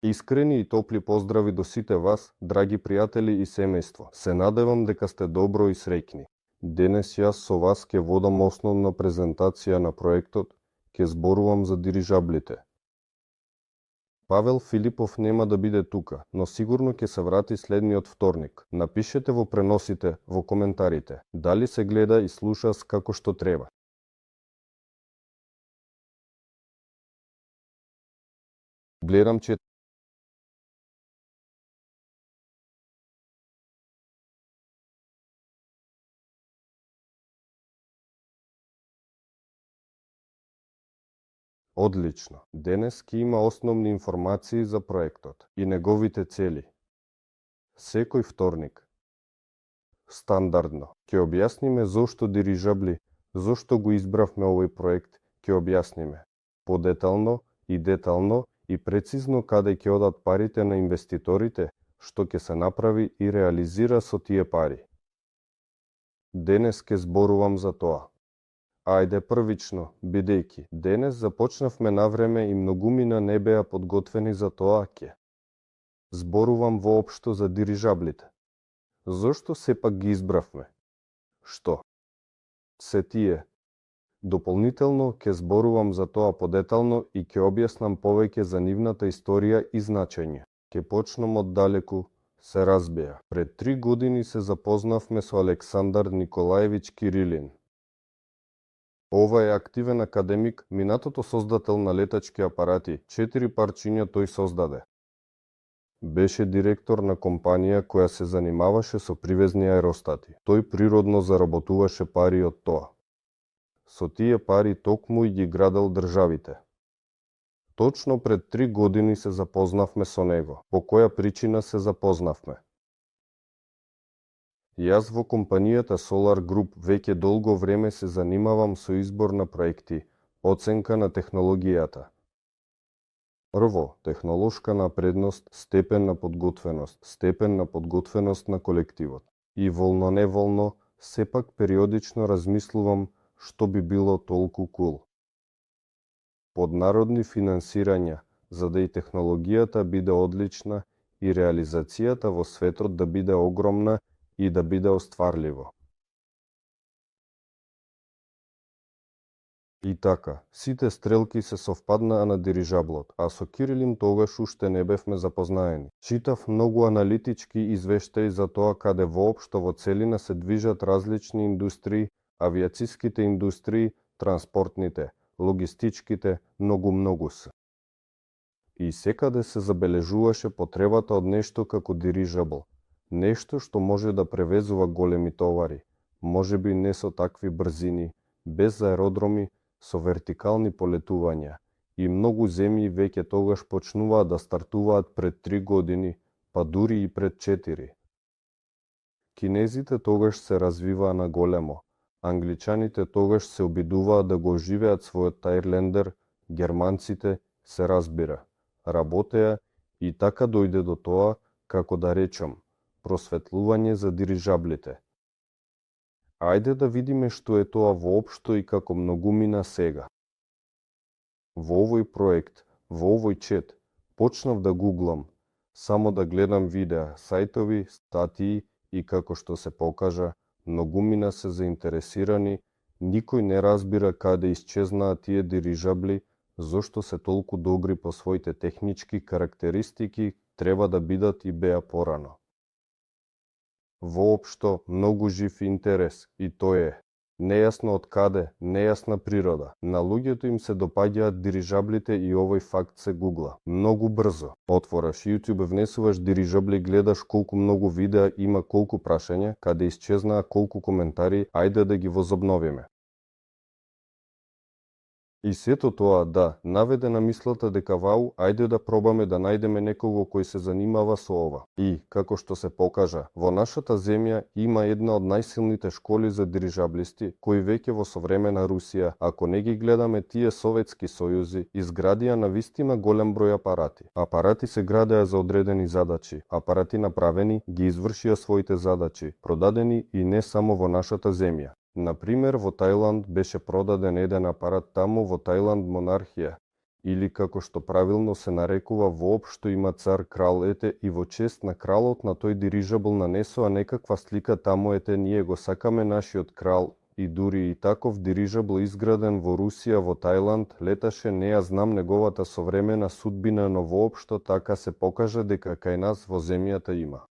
Искрени и топли поздрави до сите вас, драги пријатели и семејство. Се надевам дека сте добро и среќни. Денес јас со вас ќе водам основна презентација на проектот, ќе зборувам за дирижаблите. Павел Филипов нема да биде тука, но сигурно ќе се врати следниот вторник. Напишете во преносите, во коментарите, дали се гледа и слуша како што треба. Гледам че Одлично. Денес ќе има основни информации за проектот и неговите цели. Секој вторник. Стандардно. Ќе објасниме зошто дирижабли, зошто го избравме овој проект, ќе објасниме. Подетално и детално и прецизно каде ќе одат парите на инвеститорите, што ќе се направи и реализира со тие пари. Денес ќе зборувам за тоа. Ајде првично, бидејќи денес започнавме навреме и многумина не беа подготвени за тоа ќе. Зборувам воопшто за дирижаблите. Зошто сепак ги избравме? Што? Се тие. Дополнително ќе зборувам за тоа подетално и ќе објаснам повеќе за нивната историја и значење. Ќе почнам од далеку, се разбеа. Пред 3 години се запознавме со Александар Николаевич Кирилин. Ова е активен академик, минатото создател на летачки апарати, 4 парчиња тој создаде. Беше директор на компанија која се занимаваше со привезни аеростати. Тој природно заработуваше пари од тоа. Со тие пари токму и ги градел државите. Точно пред 3 години се запознавме со него. По која причина се запознавме? Јас во компанијата Solar Group веќе долго време се занимавам со избор на проекти, оценка на технологијата. Прво, технолошка напредност, степен на подготвеност на колективот. И волно-неволно, сепак периодично размислувам што би било толку кул. Поднародни финансирања, за да и технологијата биде одлична и реализацијата во светот да биде огромна и да биде остварливо. И така, сите стрелки се совпаднаа на дирижаблот, а со Кирилин тогаш уште не бевме запознаени. Читав многу аналитички извештаи за тоа каде воопшто во целина се движат различни индустрии, авијациските индустрии, транспортните, логистичките, многу се. И секаде се забележуваше потребата од нешто како дирижабл. Нешто што може да превезува големи товари, можеби не со такви брзини, без аеродроми, со вертикални полетувања. И многу земји веќе тогаш почнуваа да стартуваат пред 3 години, па дури и пред 4. Кинезите тогаш се развиваа на големо, англичаните тогаш се обидуваа да го оживеат својот Тајрлендер, германците се разбира, работеа и така дојде до тоа, како да речам, просветлување за дирижаблите. Ајде да видиме што е тоа воопшто и како многумина сега. Во овој проект, во овој чет, почнав да гуглам, само да гледам видеа, сајтови, статии и како што се покажа, многумина се заинтересирани, никој не разбира каде исчезнаа тие дирижабли, зошто се толку добри по своите технички карактеристики, треба да бидат и беа порано. Воопшто многу жив интерес и тој е нејасно од каде, нејасна природа. На луѓето им се допаѓаат дирижаблите и овој факт се гугла. Многу брзо. Отвораш YouTube, внесуваш дирижабли, гледаш колку многу видеа има, колку прашања, каде исчезнаа, колку коментари, ајде да ги возобновиме. И сето тоа, да, наведе на мислата дека вау, ајде да пробаме да најдеме некого кој се занимава со ова. И, како што се покажа, во нашата земја има една од најсилните школи за дирижаблисти, кои веќе во современа Русија, ако не ги гледаме тие Советски сојузи, изградија на вистина голем број апарати. Апарати се градеа за одредени задачи, апарати направени ги извршија своите задачи, продадени и не само во нашата земја. Например, во Тајланд беше продаден еден апарат таму во Тајланд монархија, или како што правилно се нарекува воопшто има цар крал, ете, и во чест на кралот на тој дирижабл нанесоа некаква слика таму, ете, ние го сакаме нашиот крал, и дури и таков дирижабл изграден во Русија, во Тајланд, леташе, не ја знам неговата современа судбина, но воопшто така се покажа дека кај нас во земјата има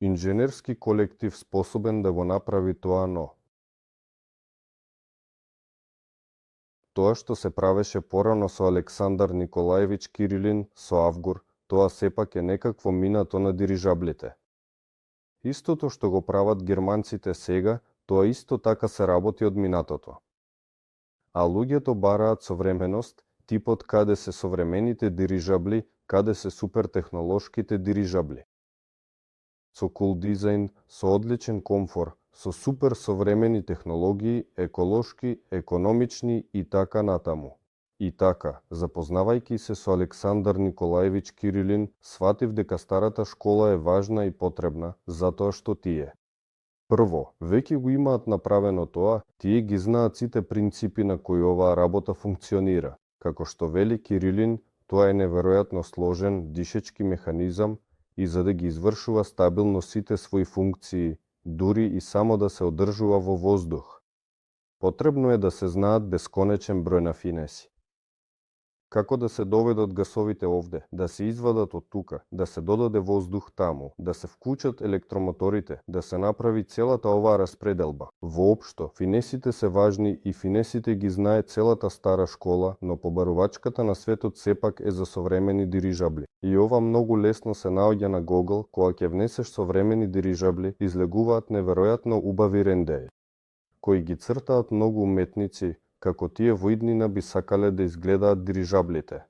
инженерски колектив способен да го направи тоа, но тоа што се правеше порано со Александар Николаевич Кирилин, со Авгур, тоа сепак е некакво минато на дирижаблите. Истото што го прават германците сега, тоа исто така се работи од минатото. А луѓето бараат современост, типот каде се современите дирижабли, каде се супертехнолошките дирижабли. Со кул дизајн, со одличен комфор, со супер современи технологии, еколошки, економични и така натаму. И така, запознавајќи се со Александар Николаевич Кирилин, сватив дека старата школа е важна и потребна, затоа што тие прво, веќе го имаат направено тоа, тие ги знаат сите принципи на кои оваа работа функционира. Како што вели Кирилин, тоа е неверојатно сложен дишечки механизам и за да ги извршува стабилно сите своји функции, дури и само да се одржува во воздух, потребно е да се знаат бесконечен број на финеси. Како да се доведат гасовите овде, да се извадат од тука, да се додаде воздух таму, да се вклучат електромоторите, да се направи целата оваа распределба. Воопшто, финесите се важни и финесите ги знае целата стара школа, но побарувачката на светот сепак е за современи дирижабли. И ова многу лесно се наоѓа на Google, кога ќе внесеш современи дирижабли, излегуваат неверојатно убави рендеи, кои ги цртаат многу уметници, како тие во иднина би сакале да изгледаат дирижаблите.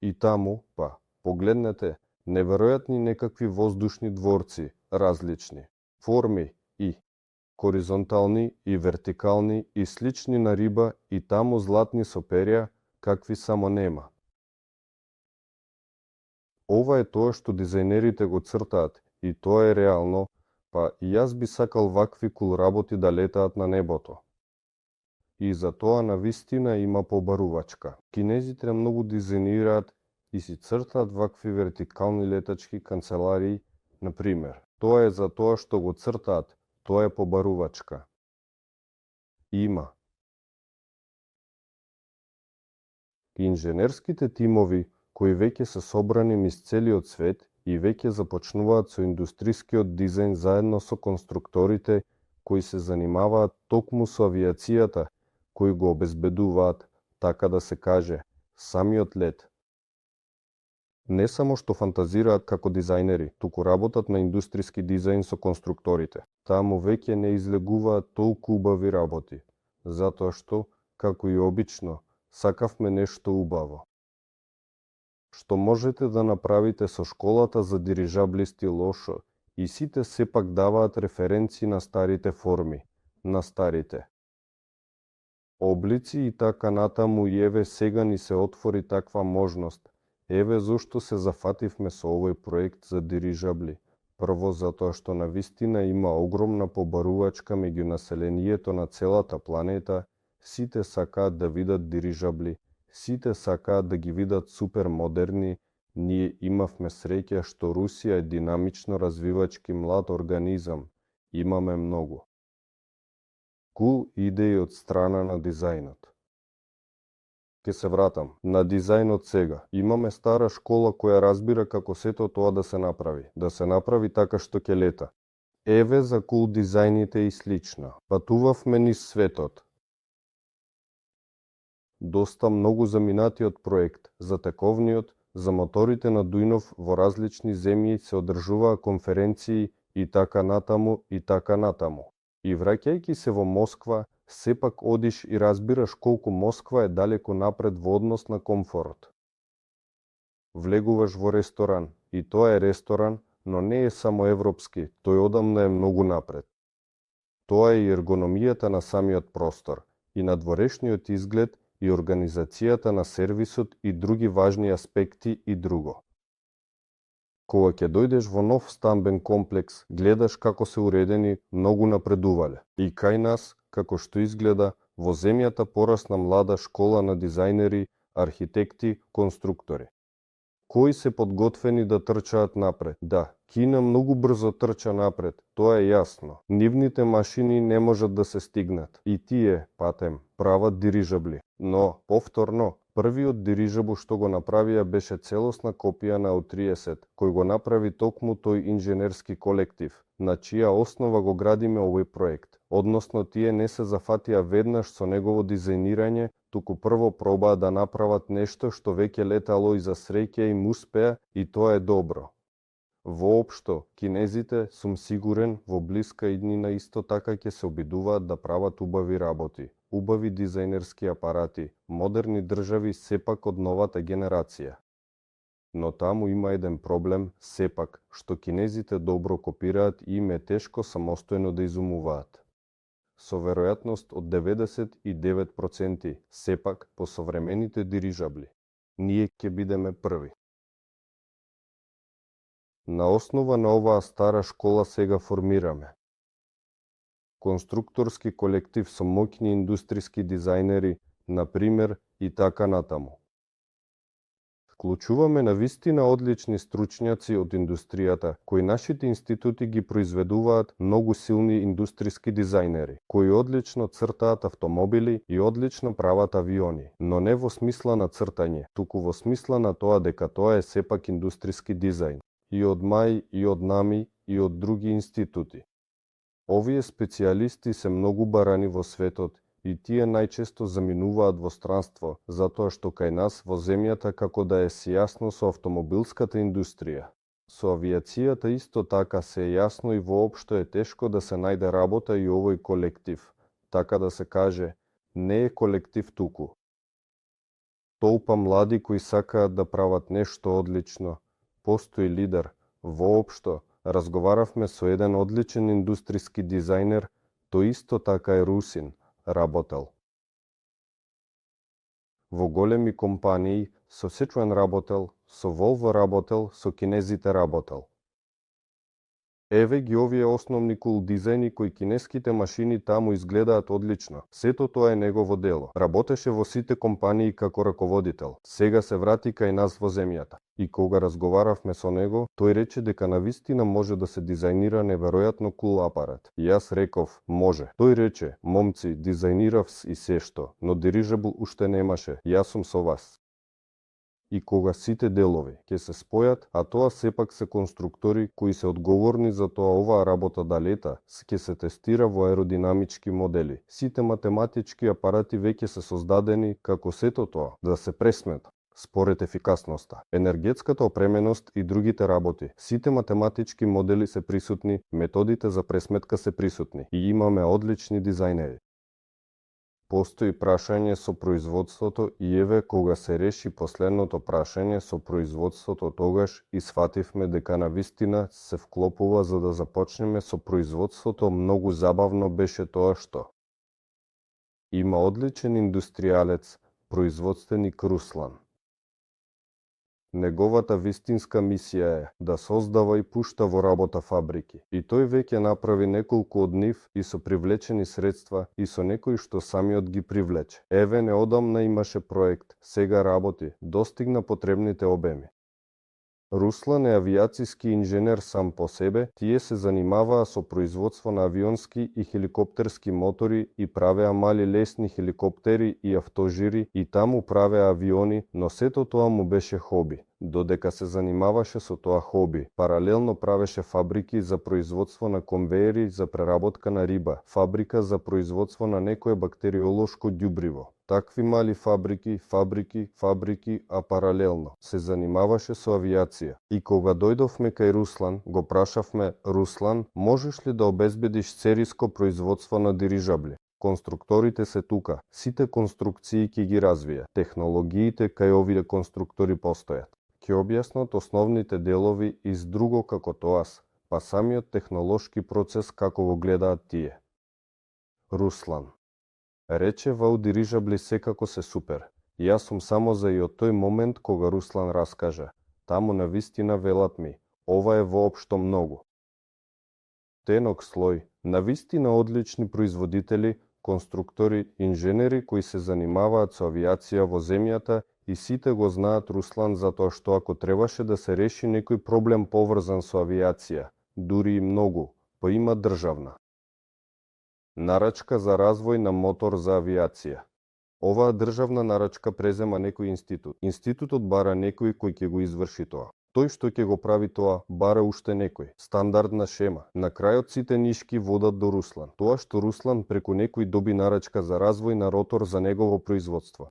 И таму, па, погледнете, неверојатни некакви воздушни дворци, различни, форми и хоризонтални и вертикални и слични на риба и таму златни со перја, какви само нема. Ова е тоа што дизајнерите го цртаат и тоа е реално, па и јас би сакал вакви кул работи да летаат на небото. И за тоа навистина има побарувачка. Кинезите многу дизајнираат и си цртаат вакви вертикални летачки канцеларии, например. Тоа е за тоа што го цртаат, тоа е побарувачка. Има. Инженерските тимови, кои веќе се собрани низ целиот свет и веќе започнуваат со индустрискиот дизајн заедно со конструкторите кои се занимаваат токму со авиацијата, кои го обезбедуваат, така да се каже, самиот лет. Не само што фантазираат како дизајнери, туку работат на индустријски дизајн со конструкторите. Таму веќе не излегуваат толку убави работи, затоа што, како и обично, сакавме нешто убаво. Што можете да направите со школата за дирижаблисти лошо, и сите сепак даваат референции на старите форми, на старите облици и така натаму, и еве сега ни се отвори таква можност. Еве зошто се зафативме со овој проект за дирижабли. Прво затоа што навистина има огромна побарувачка меѓу населението на целата планета, сите сакаат да видат дирижабли, сите сакаат да ги видат супер модерни. Ние имавме среќа што Русија е динамично развивачки млад организам. Имаме многу. Кул идеи од страна на дизајнот. Ке се вратам на дизајнот сега. Имаме стара школа која разбира како сето тоа да се направи така што ќе лета. Еве за кул дизајните и слична. Патувавме низ светот. Доста многу за минатиот проект, за тековниот, за моторите на Дујнов во различни земји се одржуваа конференции и така натаму и така натаму. И враќајќи се во Москва, сепак одиш и разбираш колку Москва е далеку напред во однос на комфорт. Влегуваш во ресторан, и тоа е ресторан, но не е само европски, тој одамна е многу напред. Тоа е и ергономијата на самиот простор, и надворешниот изглед, и организацијата на сервисот и други важни аспекти и друго. Кога ќе дојдеш во нов стамбен комплекс, гледаш како се уредени, многу напредувале. И кај нас, како што изгледа, во земјата порасна млада школа на дизајнери, архитекти, конструктори. Кои се подготвени да трчаат напред? Да, Кина многу брзо трча напред, тоа е јасно. Нивните машини не можат да се стигнат. И тие, патем, прават дирижабли. Но, повторно, првиот дирижабл што го направија беше целосна копија на У-30, кој го направи токму тој инженерски колектив, на чија основа го градиме овој проект. Односно, тие не се зафатија веднаш со негово дизајнирање, туку прво пробаа да направат нешто што веќе летало и за среќа им успеа и тоа е добро. Воопшто, кинезите, сум сигурен, во блиска иднина исто така ќе се обидуваат да прават убави работи, убави дизајнерски апарати, модерни држави сепак од новата генерација. Но таму има еден проблем, сепак, што кинезите добро копираат и им е тешко самостојно да изумуваат. Со веројатност од 99%, сепак, по современите дирижабли, ние ќе бидеме први. На основа на оваа стара школа сега формираме конструкторски колектив со моќни индустријски дизајнери, например, и така натаму. Вклучуваме навистина одлични стручњаци од индустријата, кои нашите институти ги произведуваат многу силни индустријски дизајнери, кои одлично цртаат автомобили и одлично прават авиони, но не во смисла на цртање, туку во смисла на тоа дека тоа е сепак индустријски дизајн. И од МАИ, и од НАМИ, и од други институти. Овие специјалисти се многу барани во светот и тие најчесто заминуваат во странство, затоа што кај нас во земјата како да е си јасно со автомобилската индустрија. Со авијацијата исто така се е јасно и воопшто е тешко да се најде работа и овој колектив. Така да се каже, не е колектив туку. Толпа млади кои сакаат да прават нешто одлично. Постои лидер. Воопшто, разговаравме со еден одличен индустријски дизајнер, тој исто така е русин, работел. Во големи компании, со Сичуан работел, со Волво работел, со кинезите работел. Еве ги овие основни кул дизајни кои кинеските машини таму изгледаат одлично. Сето тоа е негово дело. Работеше во сите компании како раководител. Сега се врати кај нас во земјата. И кога разговаравме со него, тој рече дека навистина може да се дизајнира неверојатно кул апарат. И јас реков, може. Тој рече, момци, дизајнирав и се што, но дирижабл уште немаше. Јас сум со вас. И кога сите делови ќе се спојат, а тоа сепак се конструктори кои се одговорни за тоа оваа работа да лета, ќе се тестира во аеродинамички модели. Сите математички апарати веќе се создадени како сето тоа да се пресмета според ефикасноста, енергетската опременост и другите работи. Сите математички модели се присутни, методите за пресметка се присутни и имаме одлични дизајнери. Постои прашање со производството и еве кога се реши последното прашање со производството, тогаш и сфативме дека навистина се вклопува за да започнеме со производството. Многу забавно беше тоа што има одличен индустријалец, производственик Руслан. Неговата вистинска мисија е да создава и пушта во работа фабрики. И тој веќе направи неколку од нив и со привлечени средства и со некои што самиот ги привлече. Еве неодамна имаше проект, сега работи, достигна потребните обеми. Руслан е авиациски инженер сам по себе, тие се занимаваа со производство на авионски и хеликоптерски мотори и правеа мали лесни хеликоптери и автожири и таму правеа авиони, но сето тоа му беше хоби. Додека се занимаваше со тоа хоби, паралелно правеше фабрики за производство на конвеери за преработка на риба, фабрика за производство на некое бактериолошко ѓубриво. Такви мали фабрики, а паралелно се занимаваше со авиација. И кога дојдовме кај Руслан, го прашавме: Руслан, можеш ли да обезбедиш сериско производство на дирижабли? Конструкторите се тука, сите конструкции ќе ги развија, технологиите кај овие конструктори постојат. Ќе објаснат основните делови из друго како тоас, па самиот технолошки процес како го гледаат тие. Руслан рече: вау дирижабли секако се супер. Јас сум само за и од тој момент кога Руслан раскажа. Таму навистина велат ми, ова е воопшто многу. Тенок слој, навистина одлични производители, конструктори, инженери кои се занимаваат со авиација во земјата и сите го знаат Руслан затоа што ако требаше да се реши некој проблем поврзан со авиација, дури и многу, па има државна нарачка за развој на мотор за авиација. Оваа државна нарачка презема некој институт. Институтот бара некој кој ќе го изврши тоа. Тој што ќе го прави тоа, бара уште некој. Стандардна шема. На крајот сите нишки водат до Руслан. Тоа што Руслан преку некој доби нарачка за развој на ротор за негово производство.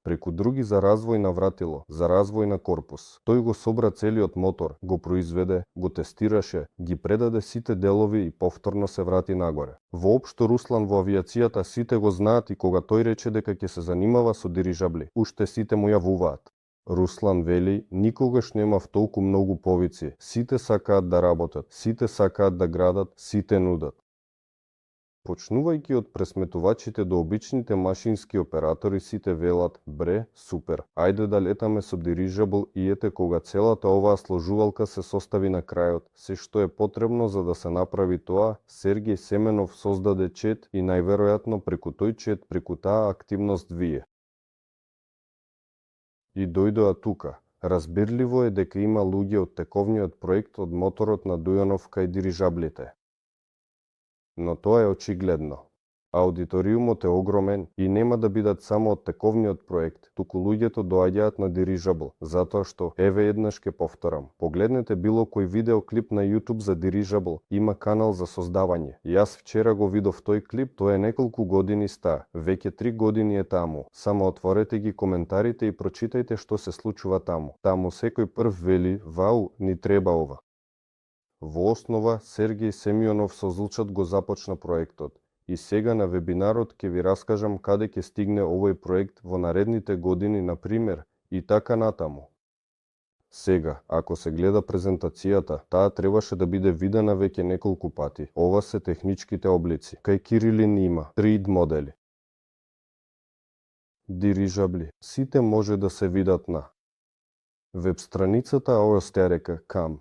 Преку други за развој на вратило, за развој на корпус. Тој го собра целиот мотор, го произведе, го тестираше, ги предаде сите делови и повторно се врати нагоре. Воопшто Руслан во авиацијата сите го знаат и кога тој рече дека ќе се занимава со дирижабли, уште сите му јавуваат. Руслан вели: никогаш немав толку многу повици, сите сакаат да работат, сите сакаат да градат, сите нудат. Почнувајќи од пресметувачите до обичните машински оператори, сите велат: бре, супер, ајде да летаме со дирижабл и ете кога целата оваа сложувалка се состави на крајот, се што е потребно за да се направи тоа, Сергеј Семенов создаде чет и најверојатно преку тој чет, преку таа активност вие и дојдоа тука. Разбирливо е дека има луѓе од тековниот проект од моторот на Дујанов кај дирижаблите. Но тоа е очигледно. Аудиториумот е огромен и нема да бидат само од тековниот проект, туку луѓето доаѓаат на дирижабл, затоа што, еве еднаш ке повторам, погледнете било кој видеоклип на YouTube за дирижабл, има канал за создавање. Јас вчера го видов тој клип, тоа е неколку години стар, веќе 3 години е таму. Само отворете ги коментарите и прочитајте што се случува таму. Таму секој прв вели: вау, ни треба ова. Во основа, Сергеј Семјонов со Злчат го започна проектот. И сега на вебинарот ќе ви раскажам каде ќе стигне овој проект во наредните години, на пример, и така натаму. Сега, ако се гледа презентацијата, таа требаше да биде видена веќе неколку пати. Ова се техничките облици. Кај Кирилин има 3D модели. Дирижабли. Сите може да се видат на веб страницата aostereka.com.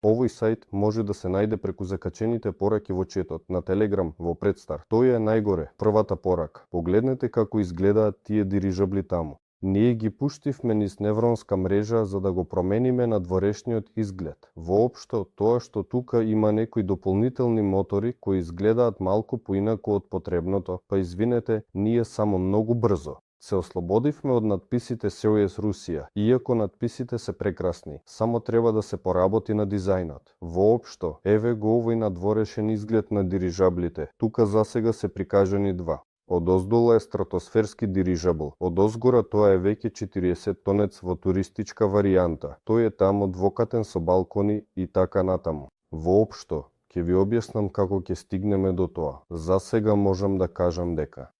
Овој сајт може да се најде преку закачените пораки во четот, на Телеграм, во предстар. Тој е најгоре, првата порака. Погледнете како изгледаат тие дирижабли таму. Ние ги пуштивме низ невронска мрежа за да го промениме надворешниот изглед. Воопшто, тоа што тука има некои дополнителни мотори кои изгледаат малку поинаку од потребното, па извинете, ние само многу брзо се ослободивме од надписите SOS Русија, иако надписите се прекрасни, само треба да се поработи на дизајнот. Воопшто, еве го овој надворешен изглед на дирижаблите. Тука засега се прикажани два. Одоздола е стратосферски дирижабл, одозгора тоа е веќе 40 тонец во туристичка варијанта. Тој е таму двокатен со балкони и така натаму. Воопшто, ќе ви објаснам како ќе стигнеме до тоа. Засега можам да кажам дека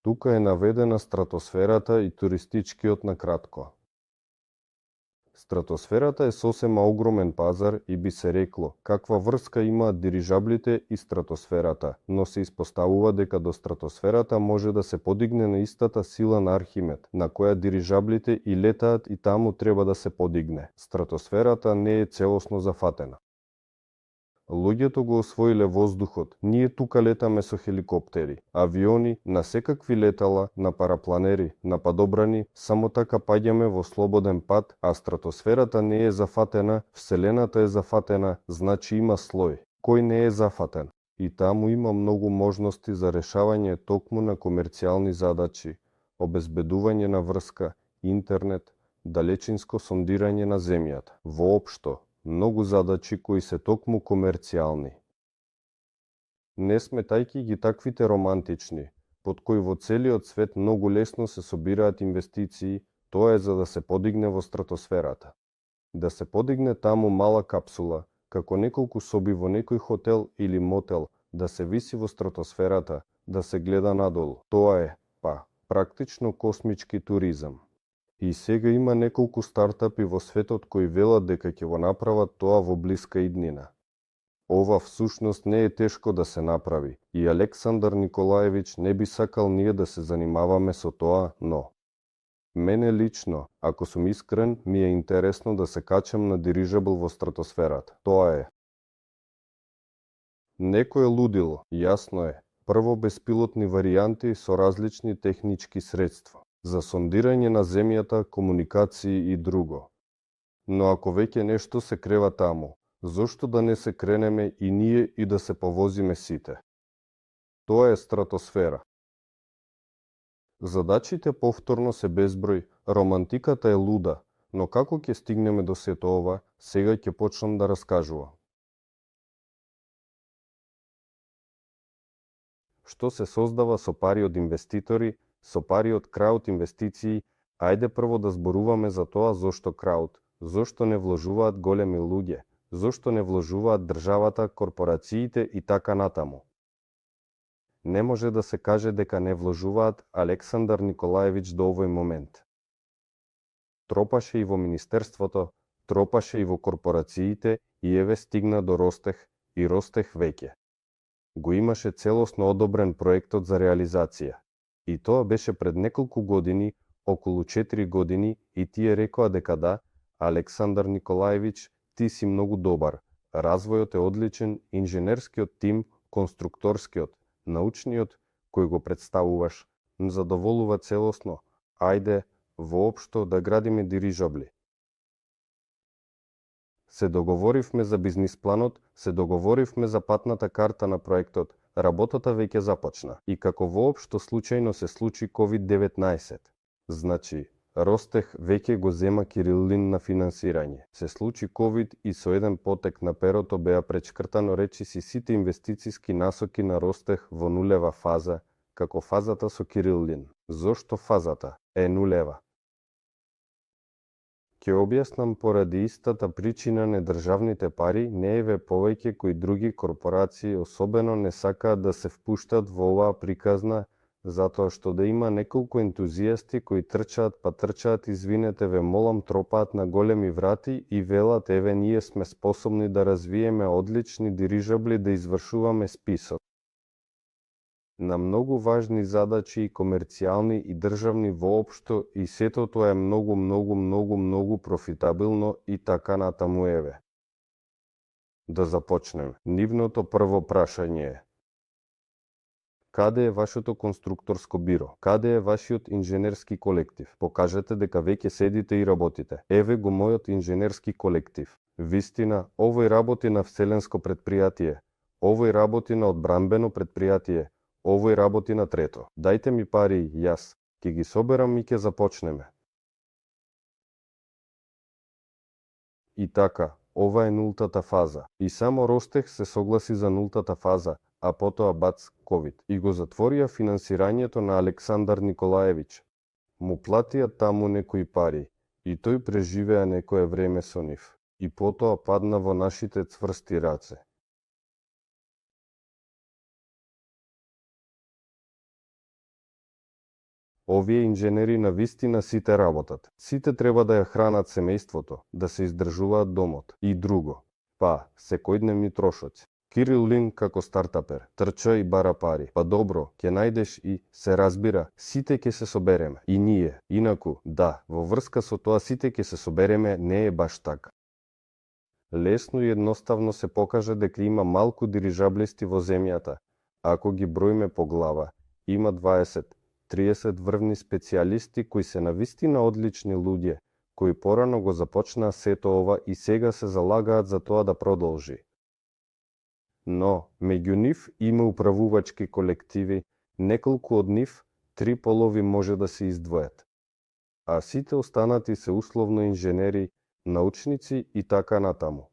тука е наведена стратосферата и туристичкиот на кратко. Стратосферата е сосема огромен пазар и би се рекло каква врска имаат дирижаблите и стратосферата, но се испоставува дека до стратосферата може да се подигне на истата сила на Архимед, на која дирижаблите и летаат и таму треба да се подигне. Стратосферата не е целосно зафатена. Луѓето го освоиле воздухот, ние тука летаме со хеликоптери, авиони, на секакви летала, на парапланери, на падобрани, само така паѓаме во слободен пат, а стратосферата не е зафатена, Вселената е зафатена, значи има слој. Кој не е зафатен? И таму има многу можности за решавање токму на комерцијални задачи, обезбедување на врска, интернет, далечинско сондирање на земјата. Воопшто, многу задачи кои се токму комерцијални. Не сметајки ги таквите романтични, под кои во целиот свет многу лесно се собираат инвестиции, тоа е за да се подигне во стратосферата. Да се подигне таму мала капсула, како неколку соби во некој хотел или мотел, да се виси во стратосферата, да се гледа надолу. Тоа е, практично космички туризам. И сега има неколку стартапи во светот кои велат дека ќе го направат тоа во блиска иднина. Ова всушност не е тешко да се направи и Александар Николаевич не би сакал ние да се занимаваме со тоа, но мене лично, ако сум искрен, ми е интересно да се качам на дирижабл во стратосферата. Тоа е. Некое лудило, јасно е. Прво беспилотни варијанти со различни технички средства за сондирање на земјата, комуникации и друго. Но ако веќе нешто се крева таму, зошто да не се кренеме и ние и да се повозиме сите? Тоа е стратосфера. Задачите повторно се безброј, романтиката е луда, но како ќе стигнеме до сето ова, сега ќе почнам да раскажувам. Што се создава со пари од инвеститори, со пари од крауд инвестиции, ајде прво да зборуваме за тоа зошто крауд, зошто не вложуваат големи луѓе, зошто не вложуваат државата, корпорациите и така натаму. Не може да се каже дека не вложуваат Александар Николаевич до овој момент. Тропаше и во министерството, тропаше и во корпорациите и еве стигна до ростех и ростех веќе. Го имаше целосно одобрен проектот за реализација. И тоа беше пред неколку години, околу 4 години, и тие рекоа дека да, Александар Николаевич, ти си многу добар. Развојот е одличен, инженерскиот тим, конструкторскиот, научниот, кој го представуваш, ме задоволува целосно. Ајде, воопшто да градиме дирижабли. Се договоривме за бизнис планот, се договоривме за патната карта на проектот, работата веќе започна. И како воопшто случајно се случи COVID-19. Значи, Ростех веќе го зема Кирилин на финансирање. Се случи COVID и со еден потек на перото беа пречкртано речиси сите инвестициски насоки на Ростех во нулева фаза, како фазата со Кирилин. Зошто фазата е нулева? Ќе објаснам поради истата причина недржавните пари не еве повеќе кои други корпорации особено не сакаат да се впуштат во оваа приказна, затоа што да има неколку ентузијасти кои трчаат, извинете ве молам, тропаат на големи врати и велат еве ние сме способни да развиеме одлични дирижабли да извршуваме список на многу важни задачи и комерцијални и државни воопшто и сето тоа е многу профитабилно и така натаму еве. Да започнем. Нивното прво прашање е: каде е вашето конструкторско биро? Каде е вашиот инженерски колектив? Покажете дека веќе седите и работите. Еве го мојот инженерски колектив. Вистина, овој работи на вселенско предпријатие. Овој работи на одбранбено предпријатие. Овој работи на трето. Дајте ми пари, јас ќе ги соберам и ќе започнеме. И така, ова е нултата фаза. И само Ростех се согласи за нултата фаза, а потоа бац COVID. И го затворија финансирањето на Александар Николаевич. Му платија таму некои пари. И тој преживеа некое време со нив. И потоа падна во нашите цврсти раце. Овие инженери навистина сите работат. Сите треба да ја хранат семејството, да се издржуваат домот и друго. Па, секојдневни трошоци. Кирил Лин како стартапер, трча и бара пари. Па добро, ќе најдеш и се разбира, сите ќе се собереме. И ние. Инаку, да, во врска со тоа сите ќе се собереме не е баш така. Лесно и едноставно се покажа дека има малку дирижаблисти во земјата. Ако ги броиме по глава, има 20-30 врвни специјалисти кои се навистина одлични луѓе, кои порано го започнаа сето ова и сега се залагаат за тоа да продолжи. Но, меѓу нив има управувачки колективи, неколку од нив, 3 полови може да се издвојат. А сите останати се условно инженери, научници и така натаму.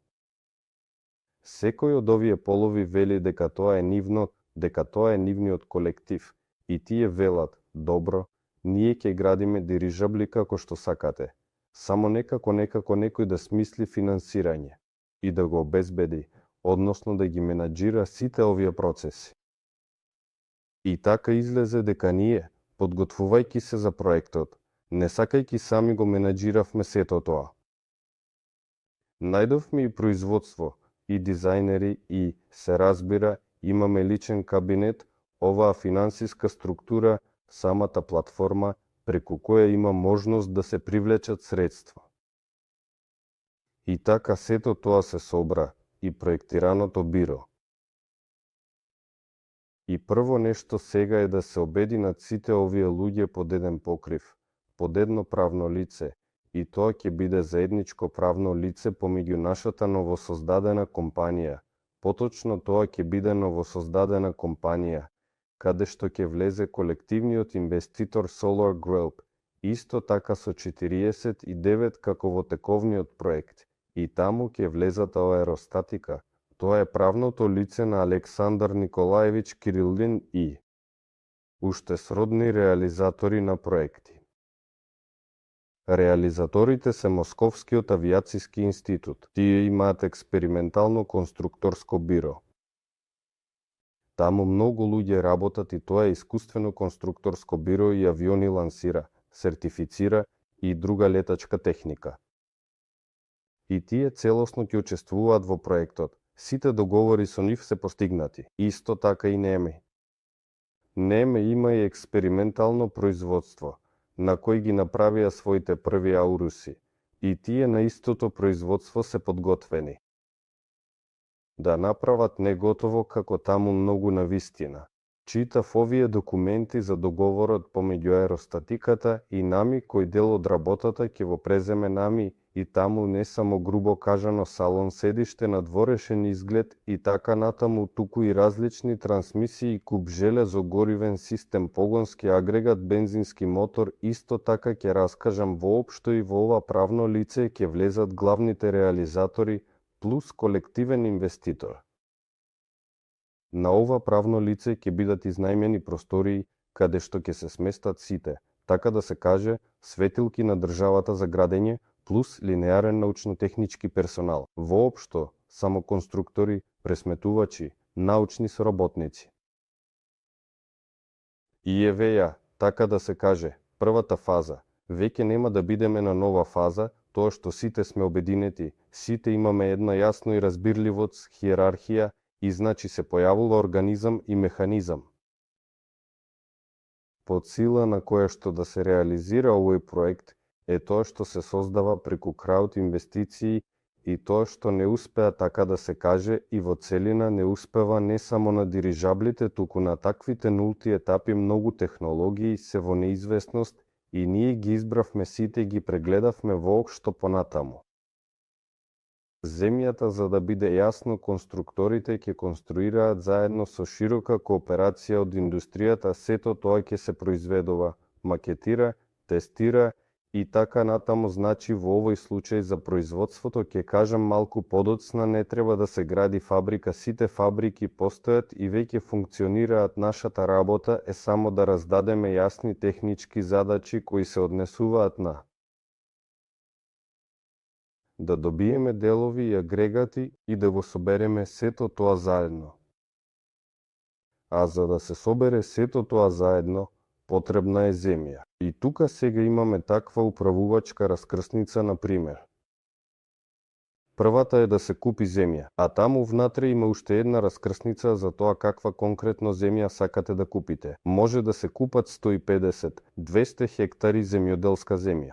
Секој од овие полови вели дека тоа е нивниот колектив, и тие велат, добро, ние ќе градиме дирижабли како што сакате, само некако некој да смисли финансирање и да го обезбеди, односно да ги менаџира сите овие процеси. И така излезе дека ние, подготвувајќи се за проектот, не сакајќи сами го менаџиравме сето тоа. Најдовме и производство, и дизајнери, и, се разбира, имаме личен кабинет, оваа финансиска структура, самата платформа, преку која има можност да се привлечат средства. И така сето тоа се собра, и проектираното биро. И прво нешто сега е да се обединат сите овие луѓе под еден покрив, под едно правно лице, и тоа ќе биде заедничко правно лице помеѓу нашата новосоздадена компанија. Поточно тоа ќе биде новосоздадена компанија, каде што ќе влезе колективниот инвеститор Solar Group, исто така со 49 како во тековниот проект, и таму ќе влезат Аеростатика. Тоа е правното лице на Александар Николаевич Кирилин и уште сродни реализатори на проекти. Реализаторите се Московскиот авиациски институт. Тие имаат експериментално конструкторско биро. Таму многу луѓе работат и тоа е искуствено конструкторско биро и авиони лансира, сертифицира и друга летачка техника. И тие целосно ќе учествуваат во проектот. Сите договори со нив се постигнати. Исто така и Неме. Неме има и експериментално производство, на кој ги направија своите први ауруси, и тие на истото производство се подготвени. Да направат не готово како таму многу навистина. Читав овие документи за договорот помеѓу Аеростатиката и нами, кој дел од работата ќе го преземе нами, и таму не само грубо кажано салон седиште на дворешен изглед и така натаму, туку и различни трансмисии, куп железо, горивен систем, погонски агрегат, бензински мотор. Исто така ќе раскажам воопшто и во ова правно лице ќе влезат главните реализатори плюс колективен инвеститор. На ова правно лице ќе бидат изнајмени простории каде што ќе се сместат сите, така да се каже, светилки на државата за градење, плюс линеарен научно-технички персонал, воопшто само конструктори, пресметувачи, научни соработници. И еве ја, така да се каже, првата фаза. Веќе нема да бидеме на нова фаза, тоа што сите сме обединети, сите имаме една јасно и разбирливост, хиерархија, и значи се појавува организам и механизам, под сила на која што да се реализира овој проект, е тоа што се создава преку крауд инвестиции и тоа што не успеа, така да се каже, и во целина не успева не само на дирижаблите, туку на таквите нулти етапи многу технологии се во неизвестност и ние ги избравме сите, ги прегледавме воопшто понатаму. Земјата, за да биде јасно, конструкторите ќе конструираат заедно со широка кооперација од индустријата, сето тоа ќе се произведува, макетира, тестира и така натаму. Значи во овој случај за производството ќе кажам малку подоцна, не треба да се гради фабрика, сите фабрики постојат и веќе функционираат. Нашата работа е само да раздадеме јасни технички задачи кои се однесуваат на да добиеме делови и агрегати и да го собереме сето тоа заедно. А за да се собере сето тоа заедно, потребна е земја. И тука сега имаме таква управувачка раскрсница на пример. Првата е да се купи земја, а таму внатре има уште една раскрсница за тоа каква конкретно земја сакате да купите. Може да се купат 150-200 хектари земјоделска земја.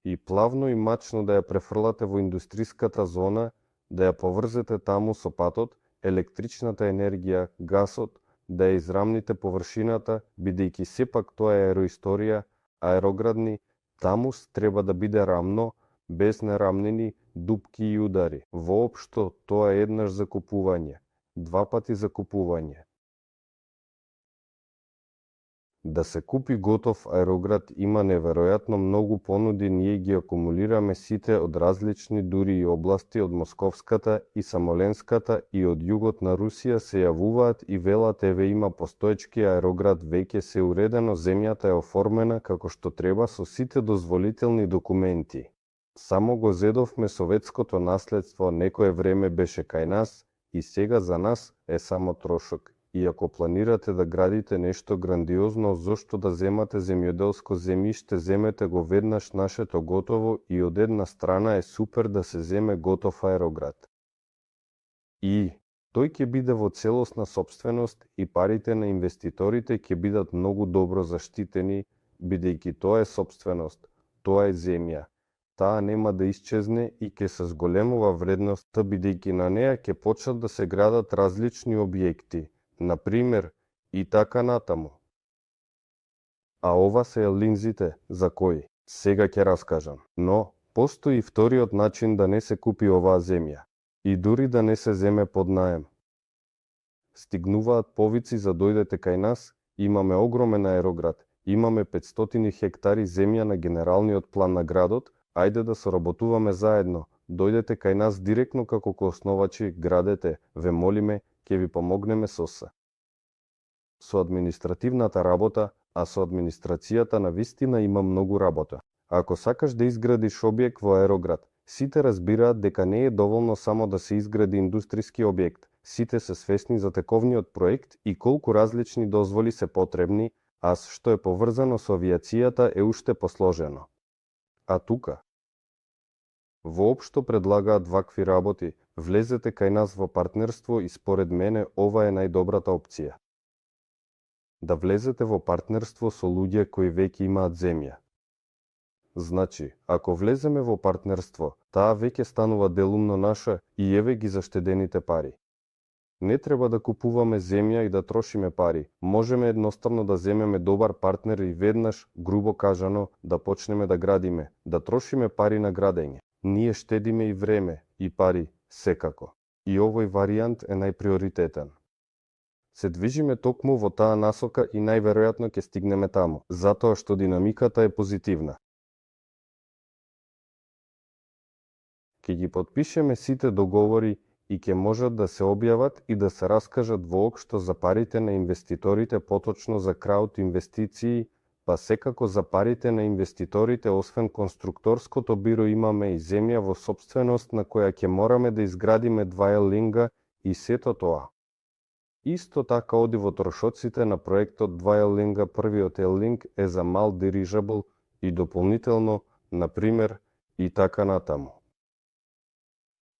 И плавно и мачно да ја префрлате во индустриската зона, да ја поврзете таму со патот, електричната енергија, гасот, да ја израмните површината, бидејќи сепак тоа е аероисторија, аероградни, таму треба да биде рамно, без нерамнини, дупки и удари. Воопшто тоа е еднаш закупување, два пати закупување. Да се купи готов аероград има неверојатно многу понуди, ние ги акумулираме сите од различни дури и области од Московската и Самоленската и од југот на Русија се јавуваат и велат еве има постоечки аероград, веќе се уредено, земјата е оформена како што треба со сите дозволителни документи. Само го зедовме советското наследство, некое време беше кај нас и сега за нас е само трошок. И ако планирате да градите нешто грандиозно, зошто да земате земјоделско земјиште, земете го веднаш нашето готово и од една страна е супер да се земе готов аероград. И тој ќе биде во целосна сопственост и парите на инвеститорите ќе бидат многу добро заштитени, бидејќи тоа е сопственост, тоа е земја. Таа нема да исчезне и ќе се зголемува вредноста, бидејќи на неа ќе почнат да се градат различни објекти, например, и така натаму. А ова се линзите за кои? Сега ќе раскажам. Но, постои и вториот начин да не се купи оваа земја. И дури да не се земе под наем. Стигнуваат повици за дојдете кај нас, имаме огромен аероград, имаме 500 хектари земја на генералниот план на градот, ајде да соработуваме заедно, дојдете кај нас директно како коосновачи, градете, ве молиме, ќе ви помогнеме со административната работа, а со администрацијата навистина има многу работа. Ако сакаш да изградиш објект во аероград, сите разбираат дека не е доволно само да се изгради индустријски објект. Сите се свесни за тековниот проект и колку различни дозволи се потребни, а што е поврзано со авијацијата е уште посложено. А тука воопшто предлагаат вакви работи, влезете кај нас во партнерство и според мене ова е најдобрата опција. Да влезете во партнерство со луѓе кои веќе имаат земја. Значи, ако влеземе во партнерство, таа веќе станува делумно наша и еве ги заштедените пари. Не треба да купуваме земја и да трошиме пари. Можеме едноставно да земеме добар партнер и веднаш, грубо кажано, да почнеме да градиме, да трошиме пари на градење. Ние штедиме и време, и пари, секако. И овој варијант е најприоритетен. Се движиме токму во таа насока и најверојатно ќе стигнеме таму, затоа што динамиката е позитивна. Ќе ги потпишеме сите договори и ќе можат да се објават и да се раскажат воопшто за парите на инвеститорите, поточно за крауд инвестиции, па секако за парите на инвеститорите, освен конструкторското биро имаме и земја во сопственост на која ќе мораме да изградиме 2 елинга и сето тоа. Исто така оди во трошоците на проектот 2 елинга, првиот елинг е за мал дирижабл и дополнително, например, и така натаму.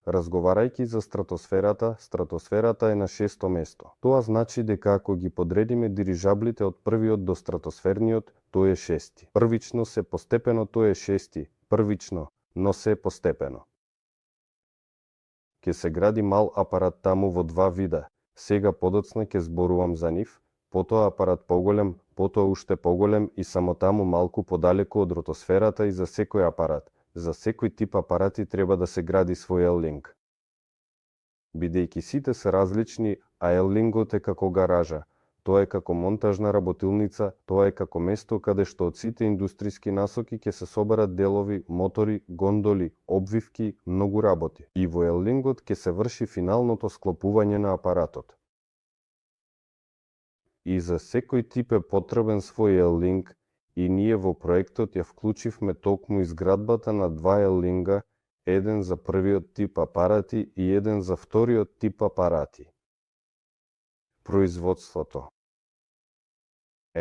Разговарајќи за стратосферата, стратосферата е на 6-то место. Тоа значи дека ако ги подредиме дирижаблите од првиот до стратосферниот, тој е 6-ти. Првично се постепено тој е 6-ти. Првично, но се постепено. Ке се гради мал апарат таму во 2 вида. Сега подоцна ќе зборувам за нив, потоа апарат поголем, потоа уште поголем и само таму малку подалеку од ротосферата и за секој апарат. За секој тип апарати треба да се гради свој елинг. Бидејќи сите се различни, а елингот е како гаража, тоа е како монтажна работилница, тоа е како место каде што од сите индустријски насоки ќе се соберат делови, мотори, гондоли, обвивки, многу работи. И во елингот ќе се врши финалното склопување на апаратот. И за секој тип е потребен свој елинг, и ние во проектот ја вклучивме токму изградбата на 2 елинга, еден за првиот тип апарати и еден за вториот тип апарати. Производството.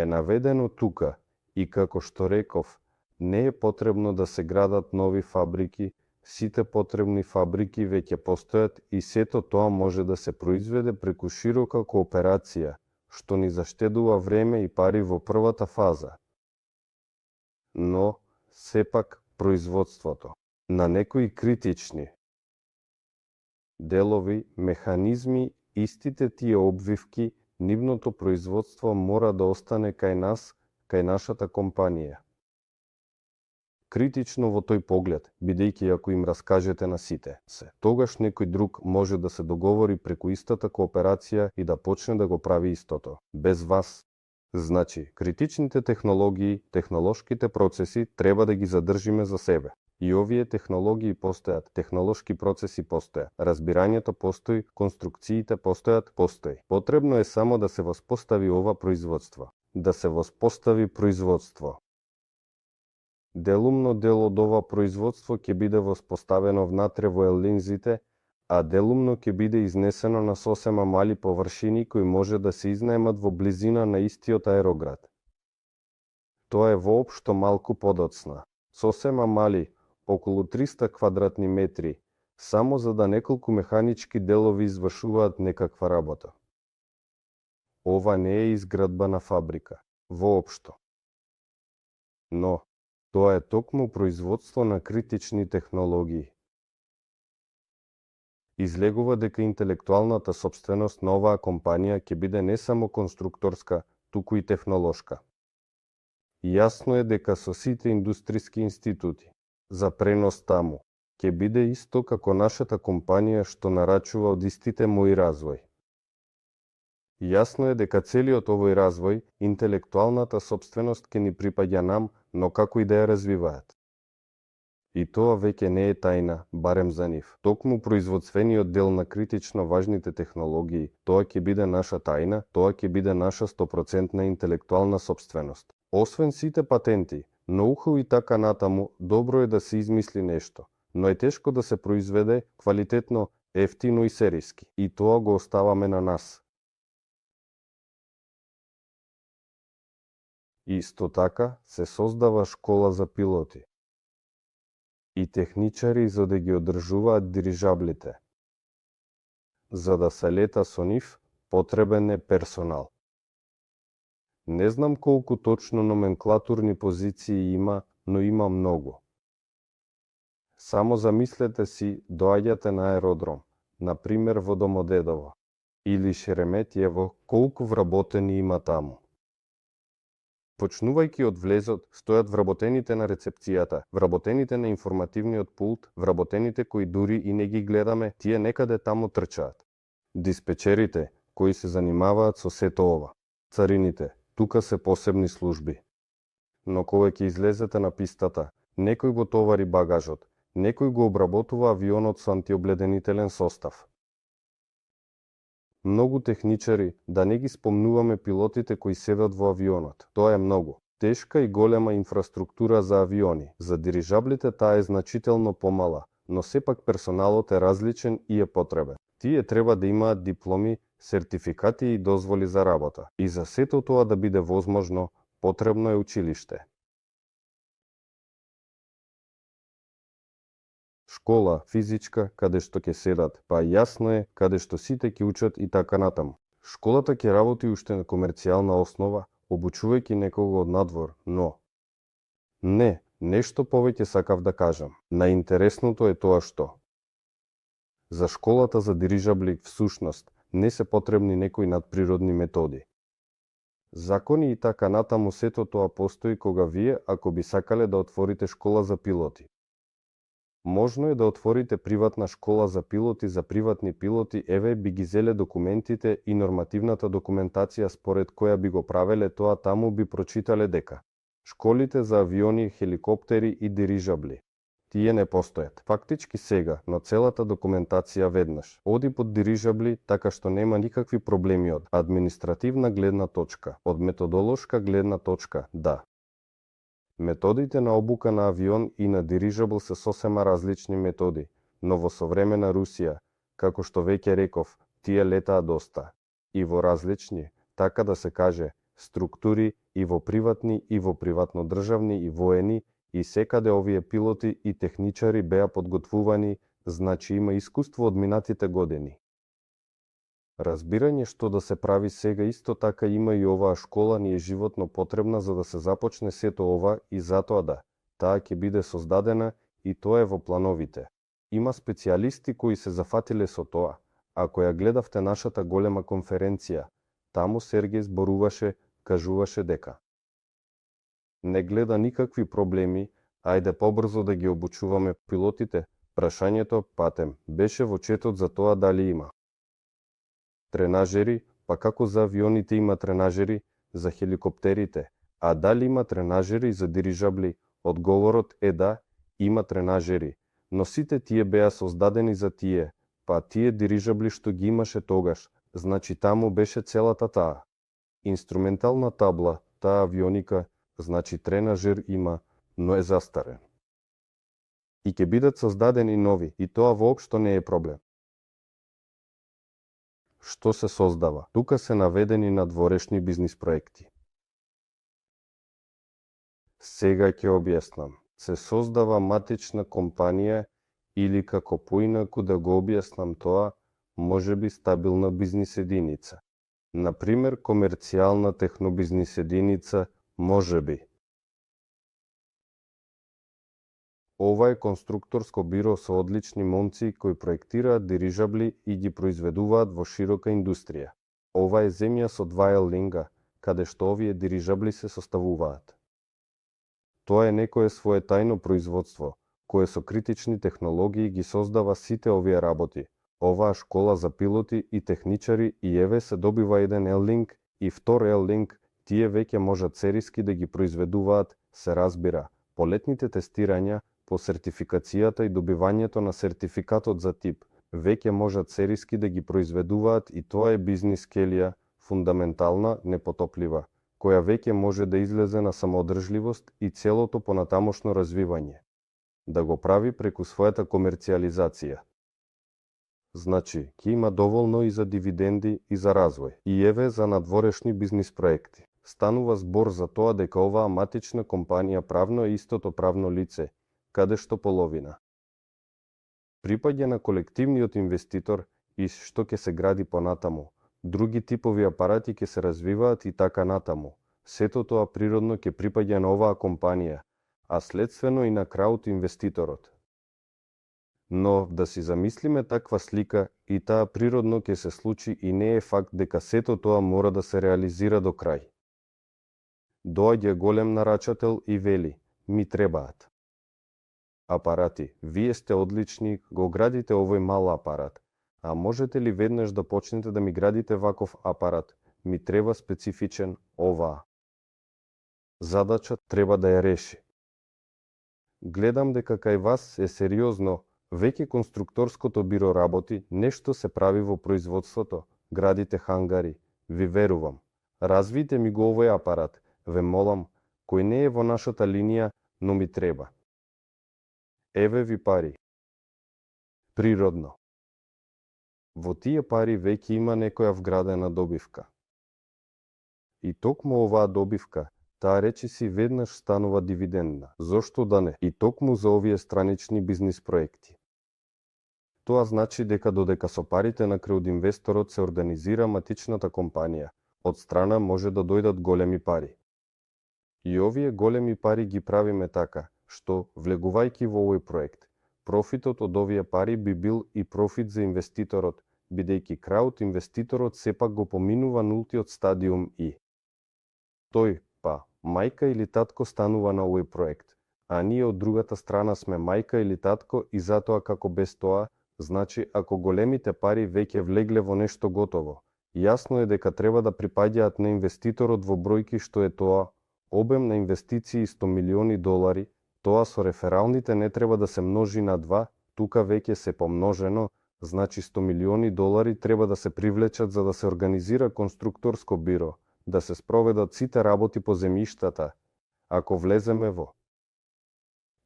е наведено тука и како што реков, не е потребно да се градат нови фабрики, сите потребни фабрики веќе постојат и сето тоа може да се произведе преку широка кооперација, што ни заштедува време и пари во првата фаза. Но, сепак, производството на некои критични делови, механизми, истите тие обвивки, нивното производство мора да остане кај нас, кај нашата компанија. Критично во тој поглед, бидејќи ако им раскажете на сите се, тогаш некој друг може да се договори преку истата кооперација и да почне да го прави истото, без вас. Значи, критичните технологии, технолошките процеси треба да ги задржиме за себе. И овие технологии постојат, технолошки процеси постојат, разбирањето постои, конструкциите постојат, постои. Потребно е само да се воспостави ова производство. Да се воспостави производство. Делумно дел од ова производство ќе биде воспоставено внатре во елинзите, а делумно ќе биде изнесено на сосема мали површини кои може да се изнаемат во близина на истиот аероград. Тоа е воопшто малку подоцна. Сосема мали, околу 300 квадратни метри, само за да неколку механички делови извршуваат некаква работа. Ова не е изградба на фабрика, воопшто. Но, тоа е токму производство на критични технологии. Излегува дека интелектуалната сопственост на оваа компанија ќе биде не само конструкторска, туку и технолошка. Јасно е дека со сите индустријски институти за пренос таму ќе биде исто како нашата компанија што нарачува од истите мои развој. Јасно е дека целиот овој развој, интелектуалната сопственост ќе ни припаѓа нам, но како и да ја развиваат. И тоа веќе не е тајна, барем за нив. Токму производствениот дел на критично важните технологии, тоа ќе биде наша тајна, тоа ќе биде наша 100% интелектуална сопственост. Освен сите патенти, ноу-хау и така натаму, добро е да се измисли нешто, но е тешко да се произведе квалитетно, ефтино и сериски. И тоа го оставаме на нас. Исто така се создава школа за пилоти и техничари за да ги одржуваат дирижаблите. За да се лета со нив, потребен е персонал. Не знам колку точно номенклатурни позиции има, но има многу. Само замислете си, доаѓате на аеродром, например во Домодедово, или Шереметиево, колку вработени има таму. Почнувајќи од влезот, стојат вработените на рецепцијата, вработените на информативниот пулт, вработените кои дури и не ги гледаме, тие некаде таму трчаат. Диспечерите, кои се занимаваат со сето ова. Царините, тука се посебни служби. Но кога ќе излезете на пистата, некој го товари багажот, некој го обработува авионот со антиобледенителен состав. Многу техничари, да не ги спомнуваме пилотите кои седат во авионот. Тоа е многу. Тешка и голема инфраструктура за авиони. За дирижаблите таа е значително помала, но сепак персоналот е различен и е потребен. Тие треба да имаат дипломи, сертификати и дозволи за работа. И за сето тоа да биде возможно, потребно е училиште. Школа, физичка, каде што ќе седат, па јасно е каде што сите ќе учат и така натаму. Школата ќе работи уште на комерцијална основа, обучувајќи некого од надвор, но... Не, нешто повеќе сакав да кажам. Наинтересното е тоа што... За школата за дирижабли, всушност, не се потребни некои надприродни методи. Закони и така натаму сето тоа постои кога вие, ако би сакале да отворите школа за пилоти. Можно е да отворите приватна школа за пилоти за приватни пилоти, еве би ги зеле документите и нормативната документација според која би го правеле тоа, таму би прочитале дека школите за авиони, хеликоптери и дирижабли, тие не постојат. Фактички сега, но целата документација веднаш оди под дирижабли, така што нема никакви проблеми од административна гледна точка, од методолошка гледна точка, да. Методите на обука на авион и на дирижабл се сосема различни методи, но во современа Русија, како што веќе реков, тие летаа доста. И во различни, така да се каже, структури и во приватни и во приватно-државни и воени, и секаде овие пилоти и техничари беа подготвувани, значи има искуство од минатите години. Разбирање што да се прави сега исто така има и оваа школа ни е животно потребна за да се започне сето ова и затоа да, таа ќе биде создадена и тоа е во плановите. Има специјалисти кои се зафатиле со тоа. Ако ја гледавте нашата голема конференција, таму Сергеј зборуваше, кажуваше дека не гледа никакви проблеми, ајде побрзо да ги обучуваме пилотите. Прашањето, патем, беше во четот за тоа дали има тренажери, па како за авионите има тренажери, за хеликоптерите, а дали има тренажери за дирижабли? Одговорот е да, има тренажери, но сите тие беа создадени за тие, па тие дирижабли што ги имаше тогаш, значи таму беше целата таа инструментална табла, таа авионика, значи тренажер има, но е застарен. И ќе бидат создадени нови, и тоа воопшто не е проблем. Што се создава? Тука се наведени надворешни бизнис проекти. Сега ќе објаснам. Се создава матична компанија или како поинаку да го објаснам тоа, можеби стабилна бизнис единица. Например, комерцијална технобизнис единица, можеби. Ова е конструкторско биро со одлични момци кои проектираат дирижабли и ги произведуваат во широка индустрија. Ова е земја со два елинга, каде што овие дирижабли се составуваат. Тоа е некое свое тајно производство, кое со критични технологии ги создава сите овие работи. Оваа школа за пилоти и техничари и еве се добива еден L-Link и втор L-Link, тие веќе можат сериски да ги произведуваат, се разбира, по летните тестирања, по сертификацијата и добивањето на сертификатот за тип, веќе можат сериски да ги произведуваат и тоа е бизнис скелија, фундаментална, непотоплива, која веќе може да излезе на самоодржливост и целото понатамошно развивање. Да го прави преку својата комерцијализација. Значи, ќе има доволно и за дивиденди и за развој. И еве за надворешни бизнис проекти. Станува збор за тоа дека оваа матична компанија правно е истото правно лице, каде што половина припаѓа на колективниот инвеститор и што ќе се гради понатаму. Други типови апарати ќе се развиваат и така натаму. Сето тоа природно ќе припаѓа на оваа компанија, а следствено и на краут инвеститорот. Но да си замислиме таква слика и таа природно ќе се случи и не е факт дека сето тоа мора да се реализира до крај. Доаѓа голем нарачател и вели, ми требаат апарати, вие сте одлични, го градите овој мал апарат, а можете ли веднаш да почнете да ми градите ваков апарат, ми треба специфичен оваа задача, треба да ја реши. Гледам дека кај вас е сериозно. Веќе конструкторското биро работи, нешто се прави во производството, градите хангари, ви верувам. Развијте ми го овој апарат, ве молам, кој не е во нашата линија, но ми треба. Еве ви пари. Природно. Во тие пари веќе има некоја вградена добивка. И токму оваа добивка, таа речиси веднаш станува дивидендна. Зошто да не? И токму за овие странични бизнис проекти. Тоа значи дека додека со парите на краудинвесторот се организира матичната компанија, од страна може да дојдат големи пари. И овие големи пари ги правиме така, што, влегувајќи во овој проект, профитот од овие пари би бил и профит за инвеститорот, бидејќи крауд инвеститорот сепак го поминува нултиот стадиум и тој, па, мајка или татко станува на овој проект, а ние од другата страна сме мајка или татко и затоа како без тоа, значи ако големите пари веќе влегле во нешто готово, јасно е дека треба да припаѓаат на инвеститорот во бројки што е тоа, обем на инвестиции $100 милиони, тоа со рефералните не треба да се множи на 2, тука веќе се помножено, значи $100 милиони треба да се привлечат за да се организира конструкторско биро, да се спроведат сите работи по земјиштата. Ако влеземе во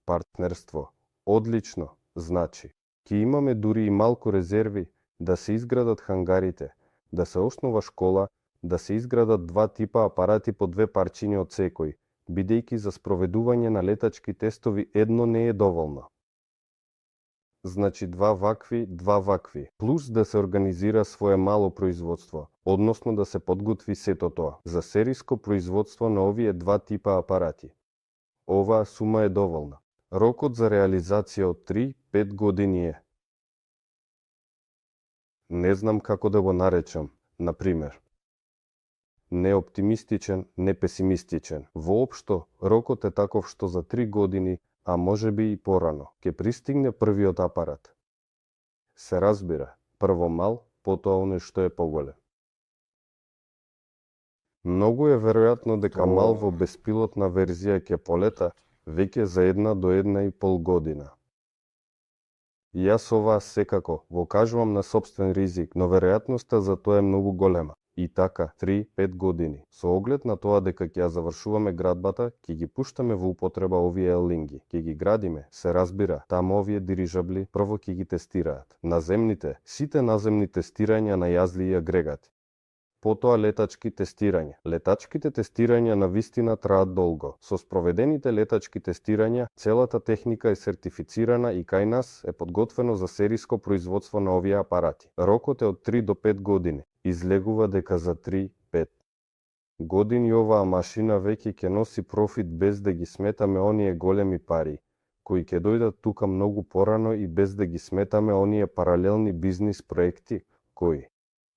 партнерство, одлично, значи, ќе имаме дури и малку резерви, да се изградат хангарите, да се основа школа, да се изградат два типа апарати по две парчиња од секој, бидејќи за спроведување на летачки тестови едно не е доволно. Значи два вакви, плюс да се организира свое мало производство, односно да се подготви сето тоа за сериско производство на овие два типа апарати. Оваа сума е доволна. Рокот за реализација од 3-5 години е. Не знам како да го наречам, например. Не оптимистичен, не песимистичен. Воопшто, рокот е таков што за 3 години, а можеби и порано, ќе пристигне првиот апарат. Се разбира, прво мал, потоа оној што е поголем. Многу е веројатно дека мал во беспилотна верзија ќе полета веќе за 1 до 1,5 година. Јас ова секако го кажувам на сопствен ризик, но веројатноста за тоа е многу голема. И така, 3-5 години. Со оглед на тоа дека ќе ја завршуваме градбата, ќе ги пуштаме во употреба овие елинги. Ќе ги градиме, се разбира, таму овие дирижабли прво ќе ги тестираат. Наземните, сите наземни тестирања на јазли и агрегати. Потоа летачки тестирања. Летачките тестирања на вистина траат долго. Со спроведените летачки тестирања, целата техника е сертифицирана и кај нас е подготвено за сериско производство на овие апарати. Рокот е од 3 до 5 години. Излегува дека за 3-5 години оваа машина веќе ќе носи профит без да ги сметаме оние големи пари, кои ќе дојдат тука многу порано и без да ги сметаме оние паралелни бизнис проекти, кои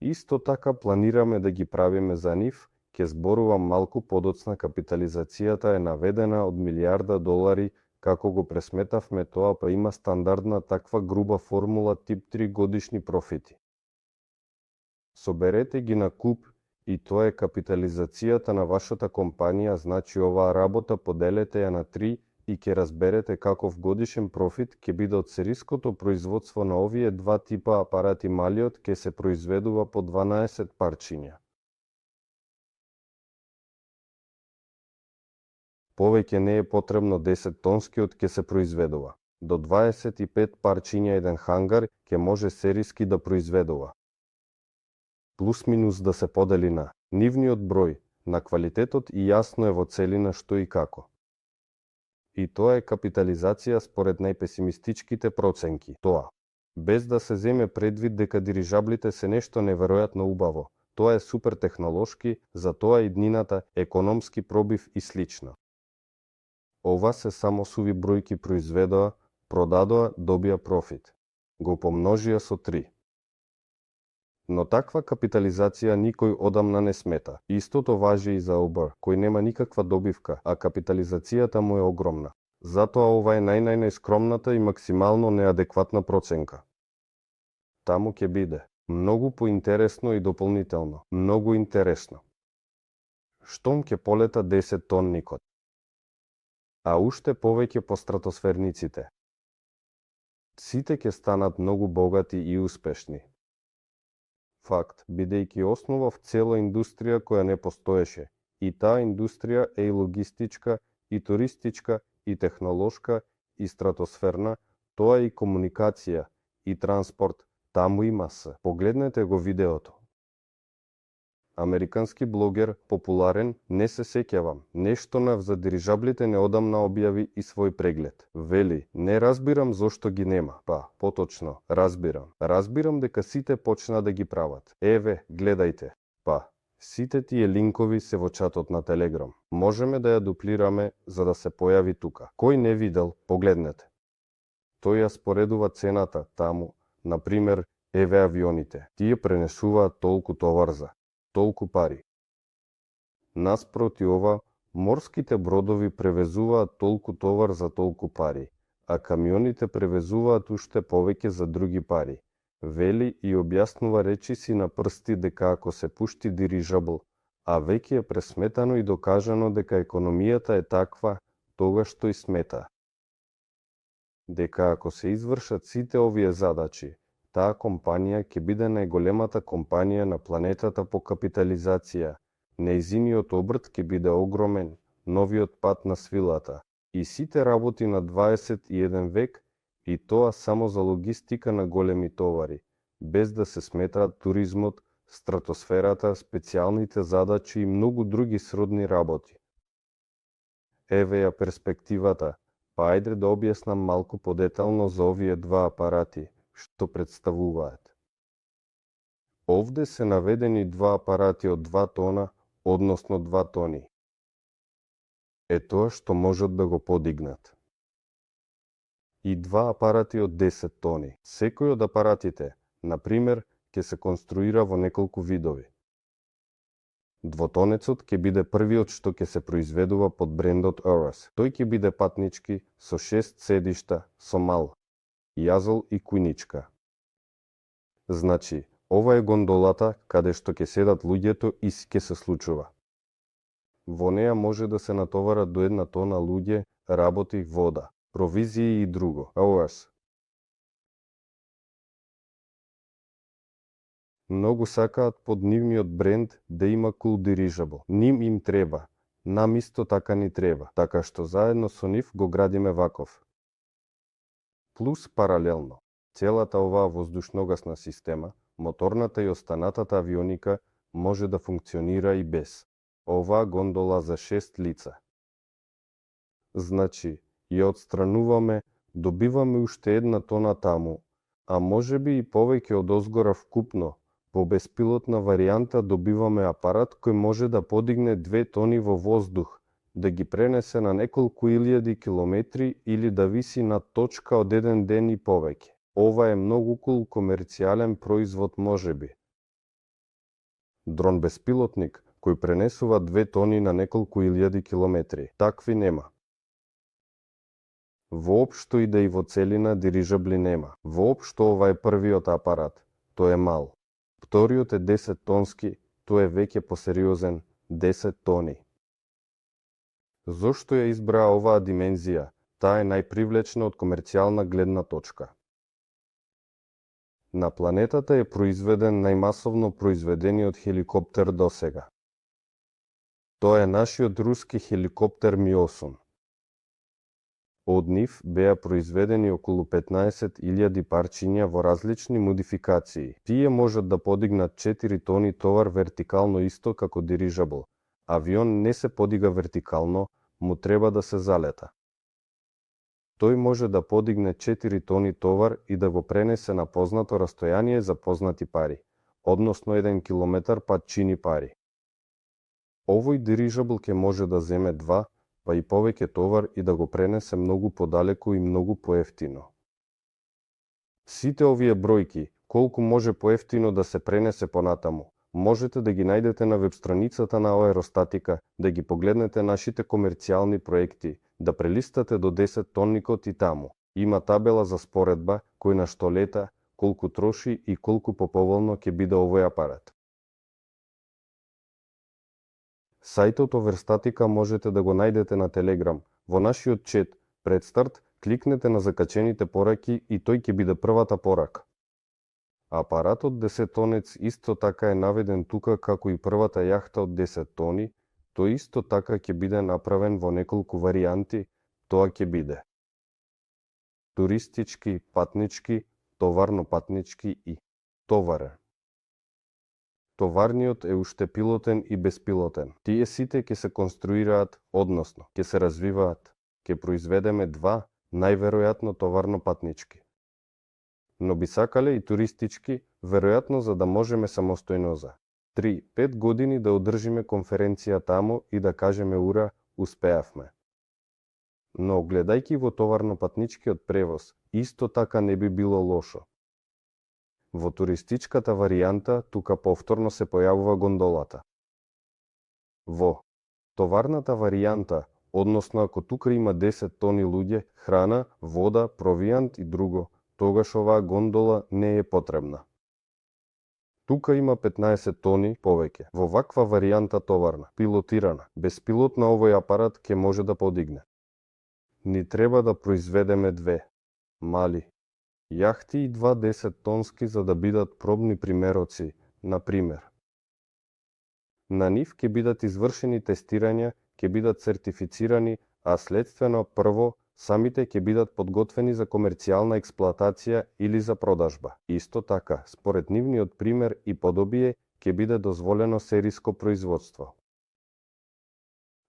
исто така планираме да ги правиме за нив. Ќе зборувам малку подоцна, капитализацијата е наведена од $1.000.000.000, како го пресметавме тоа, па има стандардна таква груба формула тип 3 годишни профити. Соберете ги на куп и тоа е капитализацијата на вашата компанија, значи оваа работа поделете ја на 3 и ќе разберете каков годишен профит ќе биде од сериското производство на овие два типа апарати. Малиот ќе се произведува по 12 парчиња. Повеќе не е потребно, 10 тонскиот ќе се произведува. До 25 парчиња еден хангар ќе може сериски да произведува. Плюс минус да се подели на нивниот број, на квалитетот и јасно е во целина што и како. И тоа е капитализација според најпесимистичките проценки. Тоа, без да се земе предвид дека дирижаблите се нешто неверојатно убаво. Тоа е супер технолошки, за тоа и днината, економски пробив и слично. Ова се само суви бројки произведоа, продадоа, добија профит. Го помножија со 3. Но таква капитализација никој одамна не смета. Истото важи и за Uber, кој нема никаква добивка, а капитализацијата му е огромна. Затоа ова е најскромната и максимално неадекватна проценка. Таму ќе биде многу поинтересно и дополнително, многу интересно. Штом ќе полета 10 тонникот, а уште повеќе по стратосферниците. Сите ќе станат многу богати и успешни. Факт, бидејќи основав цела индустрија која не постоеше, и таа индустрија е и логистичка, и туристичка, и технолошка, и стратосферна, тоа е и комуникација, и транспорт, таму има се. Погледнете го видеото. Американски блогер, популарен, не се сеќавам, нешто нав за дирижаблите неодамна објави и свој преглед. Вели, не разбирам зошто ги нема. Па, поточно, разбирам. Разбирам дека сите почна да ги прават. Еве, гледајте. Па, сите тие линкови се во чатот на Телеграм. Можеме да ја дуплираме за да се појави тука. Кој не видел, погледнете. Тој ја споредува цената таму, например, еве авионите. Тие пренесуваат толку товар за толку пари. Наспроти ова, морските бродови превезуваат толку товар за толку пари, а камионите превезуваат уште повеќе за други пари. Вели и објаснува речиси на прсти дека ако се пушти дирижабл, а веќе е пресметано и докажано дека економијата е таква, тогаш тој смета дека ако се извршат сите овие задачи, таа компанија ќе биде најголемата компанија на планетата по капитализација. Нејзиниот обрт ќе биде огромен, новиот пат на свилата и сите работи на 21 век, и тоа само за логистика на големи товари, без да се сметаат туризмот, стратосферата, специјалните задачи и многу други сродни работи. Еве ја перспективата, па ајде да објаснам малку подетално за овие два апарати, што представуваат. Овде се наведени два апарати од 2 тона, односно 2 тони. Е тоа што можат да го подигнат. И два апарати од 10 тони. Секој од апаратите, например, ќе се конструира во неколку видови. Двотонецот ќе биде првиот што ќе се произведува под брендот Eurus. Тој ќе биде патнички со 6 седишта, со мал, јазол и кујничка. Значи, ова е гондолата каде што ќе седат луѓето и ќе се случува. Во неа може да се натоварат до 1 тона луѓе, работи, вода, провизии и друго. Eurus. Многу сакаат под нивниот бренд да има cool dirigible. Ним им треба, нам исто така ни треба, така што заедно со нив го градиме ваков. Плюс паралелно, целата оваа воздушногасна система, моторната и останатата авионика може да функционира и без оваа гондола за 6 лица. Значи, ја отстрануваме, добиваме уште 1 тона таму, а можеби и повеќе од озгора вкупно. По беспилотна варијанта добиваме апарат кој може да подигне 2 тони во воздух, да ги пренесе на неколку илјади километри или да виси на точка од 1 ден и повеќе. Ова е многу кул комерцијален производ можеби. Дрон беспилотник кој пренесува 2 тони на неколку илјади километри. Такви нема. Воопшто и да и во целина дирижабли нема. Воопшто ова е првиот апарат. Тој е мал. Вториот е 10 тонски, тој е веќе посериозен, 10 тони. Зошто ја избраа оваа димензија? Таа е најпривлечна од комерцијална гледна точка. На планетата е произведен најмасовно произведениот хеликоптер досега. Тоа е нашиот руски хеликоптер Ми-8. Од нив беа произведени околу 15.000 парчиња во различни модификации. Тие можат да подигнат 4 тони товар вертикално исто како дирижабл. Авион не се подига вертикално, му треба да се залета. Тој може да подигне 4 тони товар и да го пренесе на познато растојание за познати пари, односно 1 километар пат чини пари. Овој дирижабл ќе може да земе 2, па и повеќе товар и да го пренесе многу подалеку и многу поевтино. Сите овие бројки, колку може поевтино да се пренесе понатаму, можете да ги најдете на веб страницата на Аеростатика, да ги погледнете нашите комерцијални проекти, да прелистате до 10 тонникот и таму. Има табела за споредба, кој на што лета, колку троши и колку поповолно ќе биде овој апарат. Сајтот Оверстатика можете да го најдете на Телеграм. Во нашиот чет, пред старт, кликнете на закачените пораки и тој ќе биде првата порака. Апаратот 10 тонец исто така е наведен тука како и првата јахта од 10 тони, тој исто така ќе биде направен во неколку варијанти, тоа ќе биде туристички, патнички, товарно-патнички и товарен. Товарниот е уште пилотен и беспилотен. Тие сите ќе се конструираат, односно, ќе се развиваат. Ќе произведеме 2, најверојатно товарно-патнички. Но би сакале и туристички, веројатно за да можеме самостојно за 3-5 години да одржиме конференција таму и да кажеме ура, успеавме. Но гледајќи во товарно-патничкиот превоз, исто така не би било лошо. Во туристичката варијанта, тука повторно се појавува гондолата. Во товарната варијанта, односно ако тука има 10 тони луѓе, храна, вода, провијант и друго, тогаш оваа гондола не е потребна. Тука има 15 тони повеќе. Во ваква варијанта товарна, пилотирана, беспилотна овој апарат ќе може да подигне. Ни треба да произведеме 2 мали јахти и 2 10 тонски за да бидат пробни примероци, на пример. На нив ќе бидат извршени тестирања, ќе бидат сертифицирани, а следствено прво самите ќе бидат подготвени за комерцијална експлоатација или за продажба. Исто така, според нивниот пример и подобие, ќе биде дозволено сериско производство.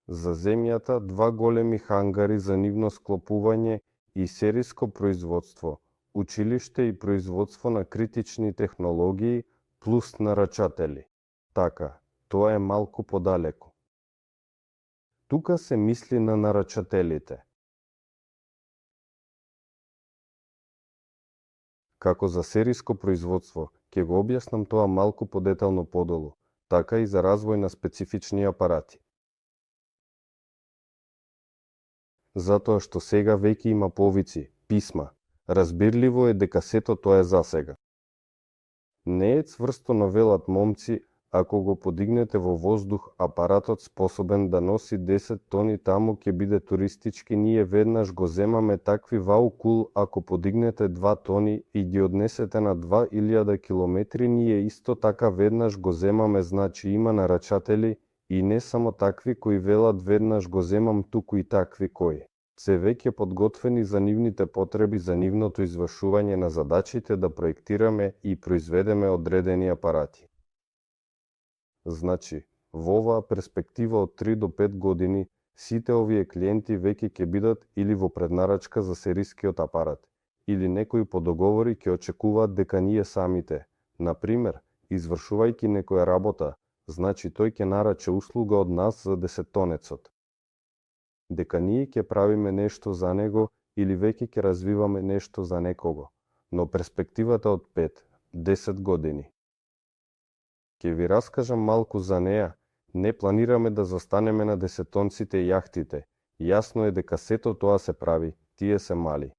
За земјата 2 големи хангари за нивно склопување и сериско производство, училиште и производство на критични технологии плюс нарачатели. Така, тоа е малку подалеку. Тука се мисли на нарачателите. Како за сериско производство, ќе го објаснам тоа малку подетално подолу, така и за развој на специфични апарати. Затоа што сега веќе има повици, писма, разбирливо е дека сето тоа е засега. Не е цврсто но велат момци, ако го подигнете во воздух апаратот способен да носи 10 тони таму ќе биде туристички, ние веднаш го земаме такви вау кул, ако подигнете 2 тони и ги однесете на 2000 километри, ние исто така веднаш го земаме, значи има нарачатели и не само такви кои велат веднаш го земам, туку и такви кои се веќе подготвени за нивните потреби за нивното извршување на задачите да проектираме и произведеме одредени апарати. Значи, во оваа перспектива од 3 до 5 години, сите овие клиенти веќе ќе бидат или во преднарачка за серискиот апарат, или некои по договори ќе очекуваат дека ние самите, например, извршувајќи некоја работа, значи тој ќе нараче услуга од нас за 10-тонецот. Дека ние ќе правиме нешто за него или веќе ќе развиваме нешто за некого, но перспективата од 5-10 години. Ќе ви раскажам малку за неа, не планираме да застанеме на 10-тонците и јахтите. Јасно е дека сето тоа се прави, тие се мали.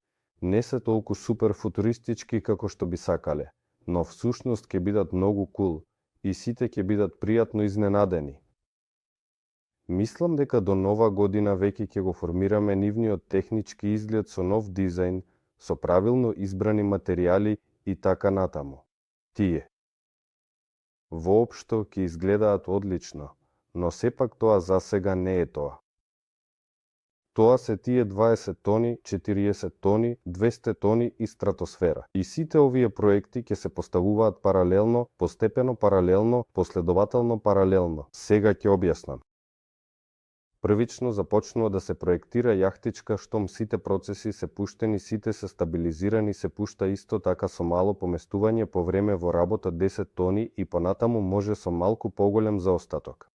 Не се толку супер футуристички како што би сакале, но всушност ќе бидат многу кул и сите ќе бидат пријатно изненадени. Мислам дека до нова година веќе ќе го формираме нивниот технички изглед со нов дизајн, со правилно избрани материјали и така натаму. Тие воопшто ќе изгледаат одлично, но сепак тоа засега не е тоа. Тоа се тие 20 тони, 40 тони, 200 тони и стратосфера. И сите овие проекти ќе се поставуваат паралелно, постепено паралелно, последователно паралелно. Сега ќе објаснам. Првично започнува да се проектира јахтичка, штом сите процеси се пуштени, сите се стабилизирани, се пушта исто така со мало поместување по време во работа 10 тони и понатаму може со малку поголем заостаток.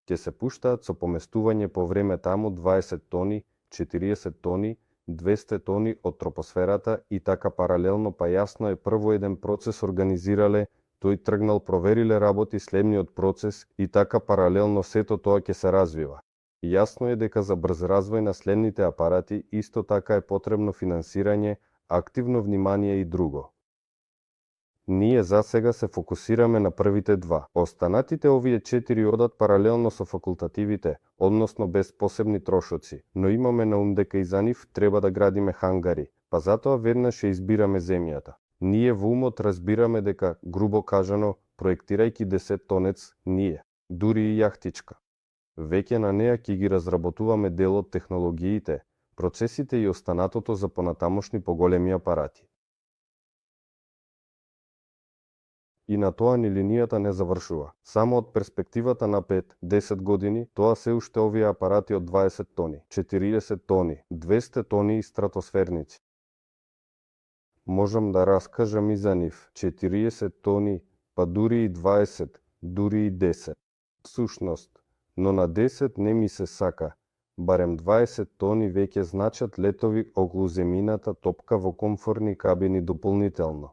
Ќе се пуштаат со поместување по време таму 20 тони, 40 тони, 200 тони од тропосферата и така паралелно, па јасно е прво еден процес организирале, тој тргнал, провериле работи следниот процес и така паралелно сето тоа ќе се развива. Јасно е дека за брз развој на следните апарати исто така е потребно финансирање, активно внимание и друго. Ние засега се фокусираме на првите два. Останатите овие 4 одат паралелно со факултативите, односно без посебни трошоци, но имаме на ум дека и за нив треба да градиме хангари, па затоа веднаш ќе избираме земјата. Ние во умот разбираме дека, грубо кажано, проектирајќи 10 тонец, ние, дури и јахтичка, веќе на неа ќе ги разработуваме дел од технологиите, процесите и останатото за понатамошни поголеми апарати. И на тоа ни линијата не завршува. Само од перспективата на 5-10 години, тоа се уште овие апарати од 20 тони, 40 тони, 200 тони и стратосферници. Можам да раскажам и за нив, 40 тони, па дури и 20, дури и 10. Сушност, но на 10 не ми се сака, барем 20 тони веќе значат летови околу земјината топка во комфорни кабини дополнително.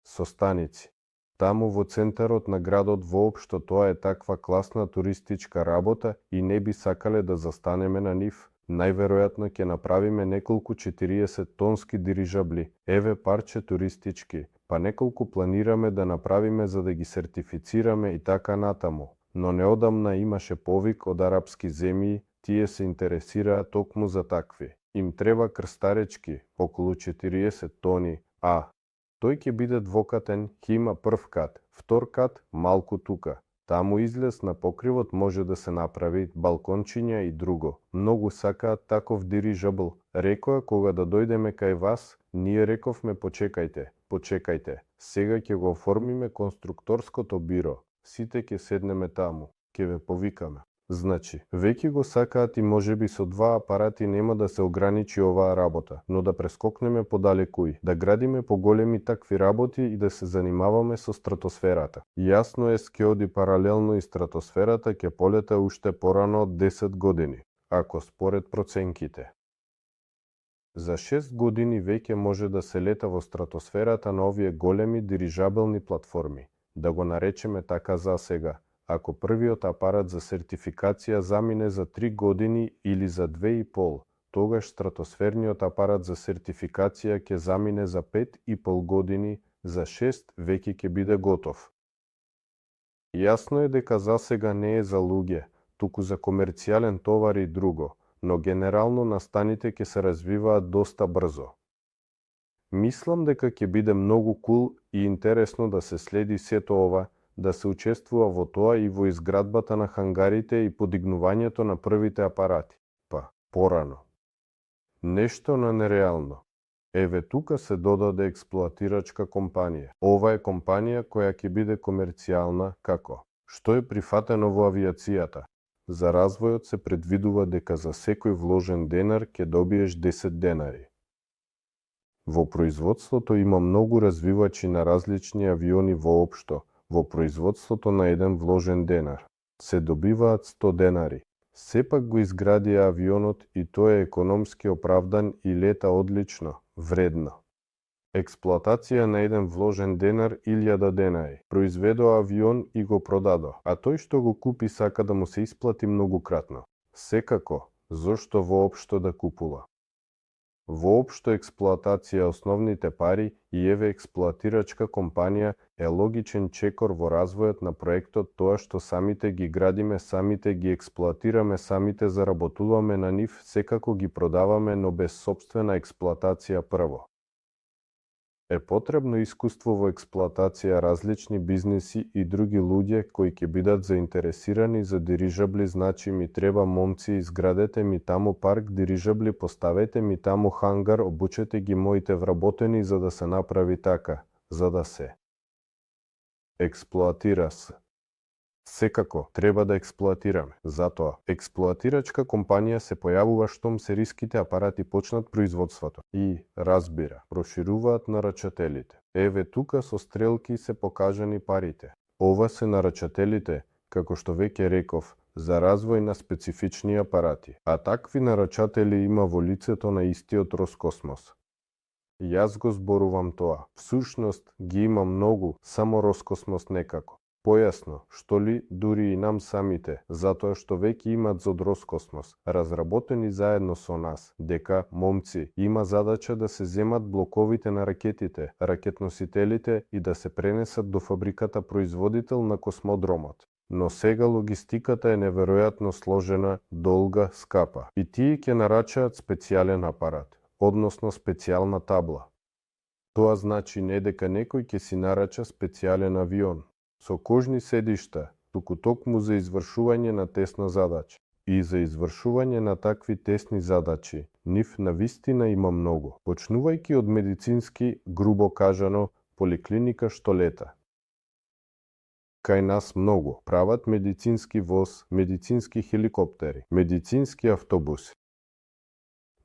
Со станици. Таму во центарот на градот воопшто тоа е таква класна туристичка работа и не би сакале да застанеме на нив. Најверојатно ќе направиме неколку 40 тонски дирижабли, еве парче туристички, па неколку планираме да направиме за да ги сертифицираме и така натаму. Но неодамна имаше повик од арапски земји, тие се интересираат токму за такви. Им треба крстаречки, околу 40 тони, тој ќе биде двокатен, ќе има прв кат, втор кат, малку тука. Таму излез на покривот може да се направи балкончиња и друго. Многу сакаат таков дирижабл. Рекоа кога да дојдеме кај вас, ние рековме почекајте. Сега ќе го оформиме конструкторското биро. Сите ќе седнеме таму. Ќе ве повикаме. Значи, веќе го сакаат и можеби со 2 апарати нема да се ограничи оваа работа, но да прескокнеме подалеку и да градиме поголеми такви работи и да се занимаваме со стратосферата. Јасно е ке оди паралелно и стратосферата ќе полета уште порано од 10 години, ако според проценките. За 6 години веќе може да се лета во стратосферата на овие големи дирижабелни платформи, да го наречеме така за сега. Ако првиот апарат за сертификација замине за 3 години или за 2,5, тогаш стратосферниот апарат за сертификација ќе замине за 5,5 години, за 6 веќе ќе биде готов. Јасно е дека засега не е за луѓе, туку за комерцијален товар и друго, но генерално настаните ќе се развиваат доста брзо. Мислам дека ќе биде многу кул и интересно да се следи сето ова, да се учествува во тоа и во изградбата на хангарите и подигнувањето на првите апарати. Порано. Нешто на нереално. Еве тука се додаде експлоатирачка компанија. Ова е компанија која ќе биде комерцијална како? Што е прифатено во авиацијата? За развојот се предвидува дека за секој вложен денар ќе добиеш 10 денари. Во производството има многу развивачи на различни авиони воопшто. Во производството на еден вложен денар се добиваат 100 денари. Сепак го изградија авионот и тој е економски оправдан и лета одлично, вредно. Експлоатација на еден вложен денар 1000 денари. Произведоа авион и го продадо, а тој што го купи сака да му се исплати многукратно. Секако, зошто воопшто да купува? Воопшто експлоатација основните пари и еве експлоатирачка компанија е логичен чекор во развојот на проектот, тоа што самите ги градиме, самите ги експлоатираме, самите заработуваме на нив, секако ги продаваме, но без сопствена експлоатација прво. Е потребно искуство во експлоатација, различни бизнеси и други луѓе кои ќе бидат заинтересирани за дирижабли, значи ми треба момци, изградете ми таму парк дирижабли, поставете ми таму хангар, обучете ги моите вработени за да се направи така, за да се експлоатира се. Секако, треба да експлоатираме. Затоа, експлоатирачка компанија се појавува штом сериските апарати почнат производството и, разбира, прошируваат нарачателите. Еве тука со стрелки се покажани парите. Ова се нарачателите, како што веќе реков, за развој на специфични апарати. А такви нарачатели има во лицето на истиот Роскосмос. Јас го зборувам тоа. Всушност ги има многу, само Роскосмос некако. Појасно, што ли дури и нам самите, затоа што веќе имат од Роскосмос, разработени заедно со нас, дека, момци, има задача да се земат блоковите на ракетите, ракетносителите и да се пренесат до фабриката производител на космодромот. Но сега логистиката е неверојатно сложена, долга, скапа. И тие ќе нарачаат специјален апарат, односно специјална табла. Тоа значи не дека некој ќе си нарача специјален авион со кожни седишта, туку токму за извршување на тесна задача. И за извршување на такви тесни задачи, нив навистина има многу. Почнувајќи од медицински, грубо кажано, поликлиника што лета. Кај нас многу прават медицински воз, медицински хеликоптери, медицински автобуси.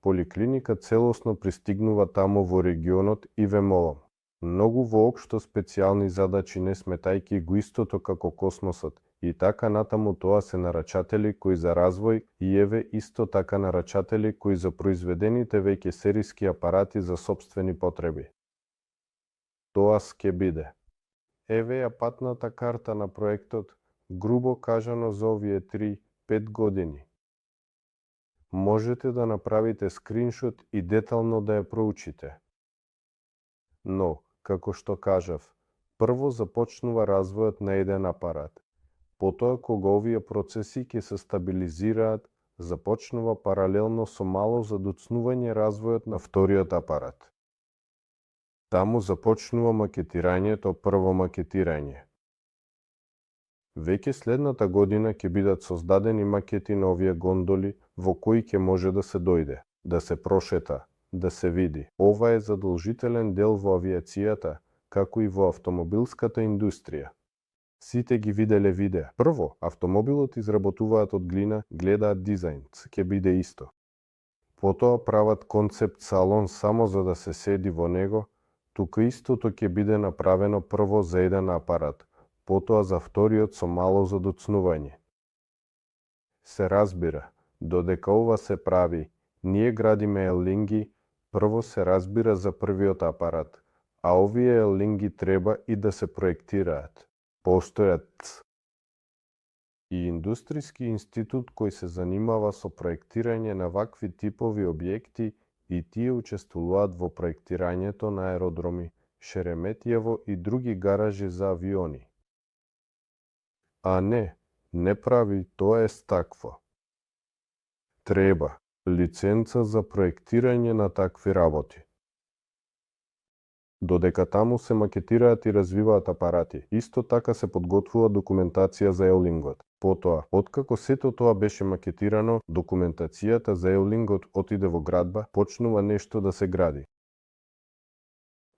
Поликлиника целосно пристигнува таму во регионот и ве молам. Многу воопшто специјални задачи не сметајќи го истото како космосот, и така натаму тоа се нарачатели кои за развој и еве исто така нарачатели кои за произведените веќе сериски апарати за сопствени потреби. Тоа ке биде. Еве ја патната карта на проектот, грубо кажано за овие 3-5 години. Можете да направите скриншот и детално да ја проучите. Но, како што кажав, прво започнува развојот на еден апарат. Потоа, кога овие процеси ќе се стабилизираат, започнува паралелно со мало задоцнување развојот на вториот апарат. Таму започнува макетирањето, прво макетирање. Веќе следната година ќе бидат создадени макети на овие гондоли во кои ќе може да се дојде, да се прошета, да се види. Ова е задолжителен дел во авиацијата, како и во автомобилската индустрија. Сите ги виделе видеа. Прво, автомобилот изработуваат од глина, гледаат дизајн, ќе биде исто. Потоа прават концепт салон само за да се седи во него, тука истото ќе биде направено прво за еден апарат, потоа за вториот со мало задоцнување. Се разбира, додека ова се прави, ние градиме елинги, прво се разбира за првиот апарат, а овие елинги треба и да се проектираат. Постојат и индустријски институт кој се занимава со проектирање на вакви типови објекти и тие учествуваат во проектирањето на аеродроми, Шереметиево и други гаражи за авиони. А не прави, тоа е такво. Треба лиценца за проектирање на такви работи. Додека таму се макетираат и развиваат апарати, исто така се подготвува документација за еолингот. Потоа, откако сето тоа беше макетирано, документацијата за еолингот отиде во градба, почнува нешто да се гради.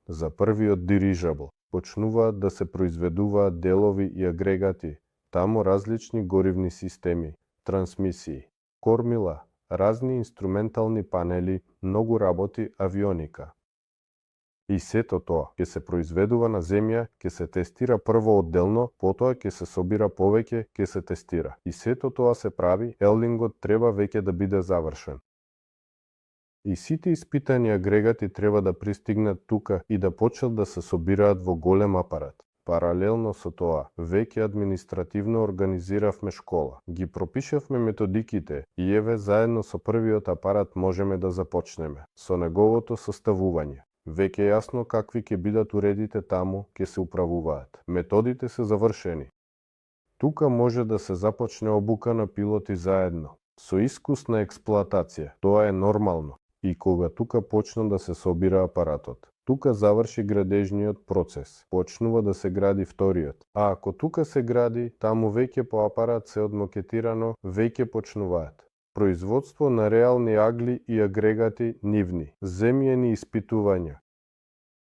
За првиот дирижабл почнуваат да се произведуваат делови и агрегати, таму различни горивни системи, трансмисии, кормила, разни инструментални панели, многу работи, авионика. И сето тоа ќе се произведува на земја, ќе се тестира прво одделно, потоа ќе се собира повеќе, ќе се тестира. И сето тоа се прави, елингот треба веќе да биде завршен. И сите испитани агрегати треба да пристигнат тука и да почнат да се собираат во голем апарат. Паралелно со тоа, веќе административно организиравме школа. Ги пропишавме методиките и еве заедно со првиот апарат можеме да започнеме со неговото составување. Веќе е јасно какви ќе бидат уредите таму, ќе се управуваат. Методите се завршени. Тука може да се започне обука на пилоти заедно, со искусна експлоатација. Тоа е нормално. И кога тука почна да се собира апаратот. Тука заврши градежниот процес. Почнува да се гради вториот. А ако тука се гради, таму веќе по апарат се одмакетирано, веќе почнуваат. Производство на реални агли и агрегати нивни, земјени испитувања.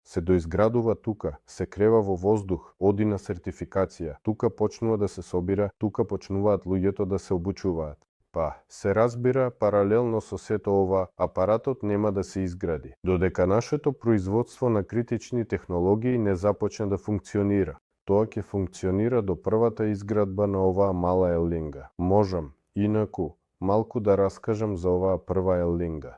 Се доизградува тука, се крева во воздух, оди на сертификација, тука почнува да се собира, тука почнуваат луѓето да се обучуваат. Се разбира, паралелно со сето ова, апаратот нема да се изгради, додека нашето производство на критични технологии не започне да функционира. Тоа ќе функционира до првата изградба на оваа мала елинга. Можам, инаку, малку да раскажам за оваа прва елинга.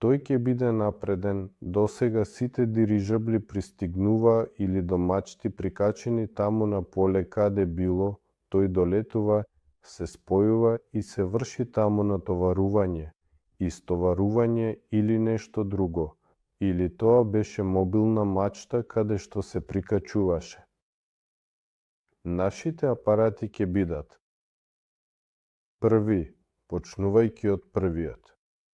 Тој ќе биде напреден, досега сите дирижабли пристигнува или до мачти прикачени таму на поле каде било, тој долетува, се спојува и се врши таму натоварување, истоварување или нешто друго, или тоа беше мобилна мачта каде што се прикачуваше. Нашите апарати ќе бидат први, почнувајќи од првиот.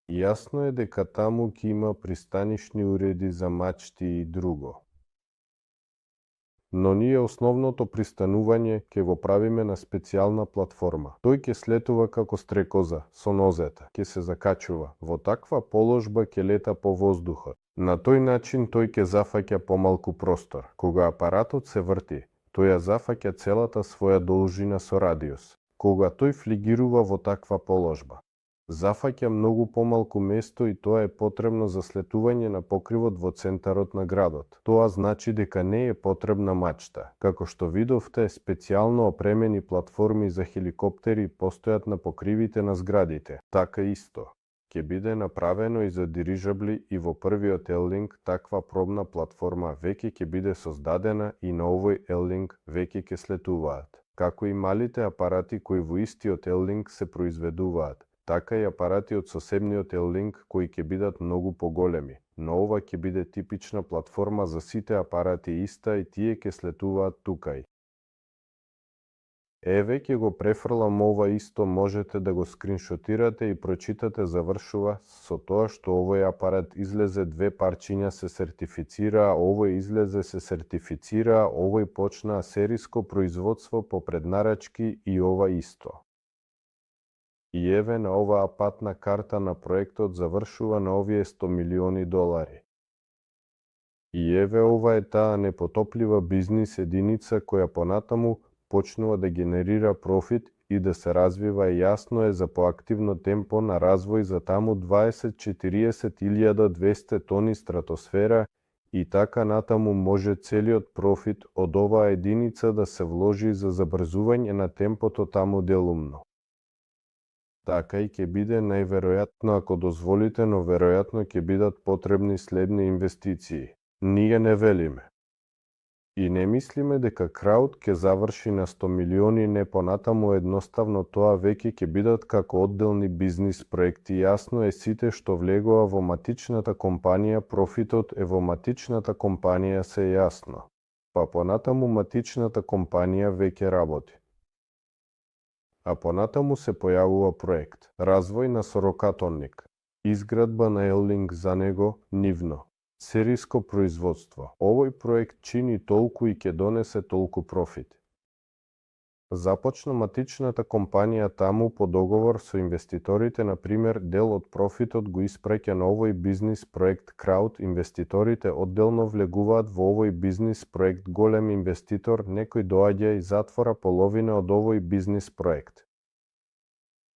Јасно е дека таму ќе има пристанишни уреди за мачти и друго. Но ние основното пристанување ќе го правиме на специјална платформа. Тој ќе слетува како стрекоза, со нозете, ќе се закачува. Во таква положба ќе лета по воздухот. На тој начин тој ќе зафаќа помалку простор. Кога апаратот се врти, тој ја зафаќа целата своја должина со радиус. Кога тој флигирува во таква положба, зафаќа многу помалку место и тоа е потребно за слетување на покривот во центарот на градот. Тоа значи дека не е потребна мачта. Како што видовте, специјално опремени платформи за хеликоптери постојат на покривите на зградите. Така исто ќе биде направено и за дирижабли и во првиот елинг таква пробна платформа веќе ќе биде создадена и на овој елинг веќе ќе слетуваат. Како и малите апарати кои во истиот елинг се произведуваат, така и апарати од соседниот елинг кои ќе бидат многу поголеми, но ова ќе биде типична платформа за сите апарати иста и тие ќе слетуваат tukaj. Еве ќе го префрлам ова исто, можете да го скриншотирате и прочитате, завршува со тоа што овој апарат излезе 2 парчиња се сертифицира, овој излезе се сертифицира, овој почнаа сериско производство по преднарачки и ова исто. И еве на оваа патна карта на проектот завршува на овие 100 милиони долари. И еве ова е таа непотоплива бизнис единица која понатаму почнува да генерира профит и да се развива, и јасно е за поактивно темпо на развој за таму 20-40.200 тони стратосфера, и така натаму може целиот профит од оваа единица да се вложи за забрзување на темпото таму делумно. Така и ќе биде најверојатно, ако дозволите, но веројатно ќе бидат потребни следни инвестиции. Ние не велиме. И не мислиме дека крауд ќе заврши на 100 милиони, не, понатаму едноставно тоа веќе ќе бидат како одделни бизнис проекти. Јасно е сите што влегува во матичната компанија, профитот е во матичната компанија, се јасно. Па понатаму матичната компанија веќе работи. А понатаму се појавува проект развој на сорокатонник, изградба на елинг за него нивно, сериско производство. Овој проект чини толку и ќе донесе толку профит. Започна матичната компанија таму по договор со инвеститорите, на пример, дел од профитот го испраќа на овој бизнис проект крауд, инвеститорите одделно влегуваат во овој бизнис проект, голем инвеститор, некој доаѓа и затвора половина од овој бизнис проект.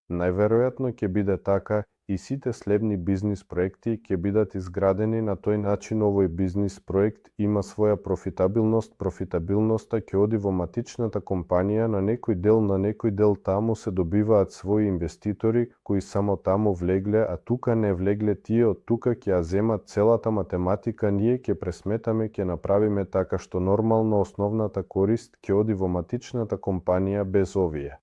Најверојатно ќе биде така и сите следни бизнис проекти ќе бидат изградени на тој начин. Овој бизнис проект има своја профитабилност, профитабилноста ќе оди во матичната компанија, на некој дел таму се добиваат своји инвеститори кои само таму влегле, а тука не влегле тие, од тука ќе ја земат целата математика, ние ќе пресметаме, ќе направиме така што нормално основната корист ќе оди во матичната компанија без овие.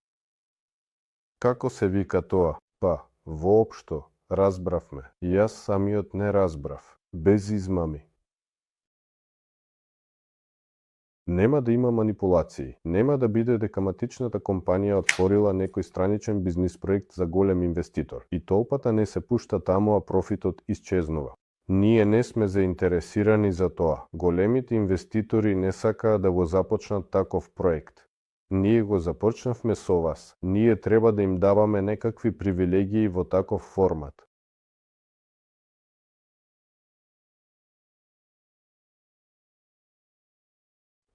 Како се вика тоа? Па, воопшто, разбравме. Јас самиот не разбрав. Без измами. Нема да има манипулации. Нема да биде дека матичната компанија отворила некој страничен бизнис проект за голем инвеститор и толпата не се пушта таму, а профитот исчезнува. Ние не сме заинтересирани за тоа. Големите инвеститори не сакаат да го започнат таков проект. Ние го започнавме со вас. Ние треба да им даваме некакви привилегии во таков формат.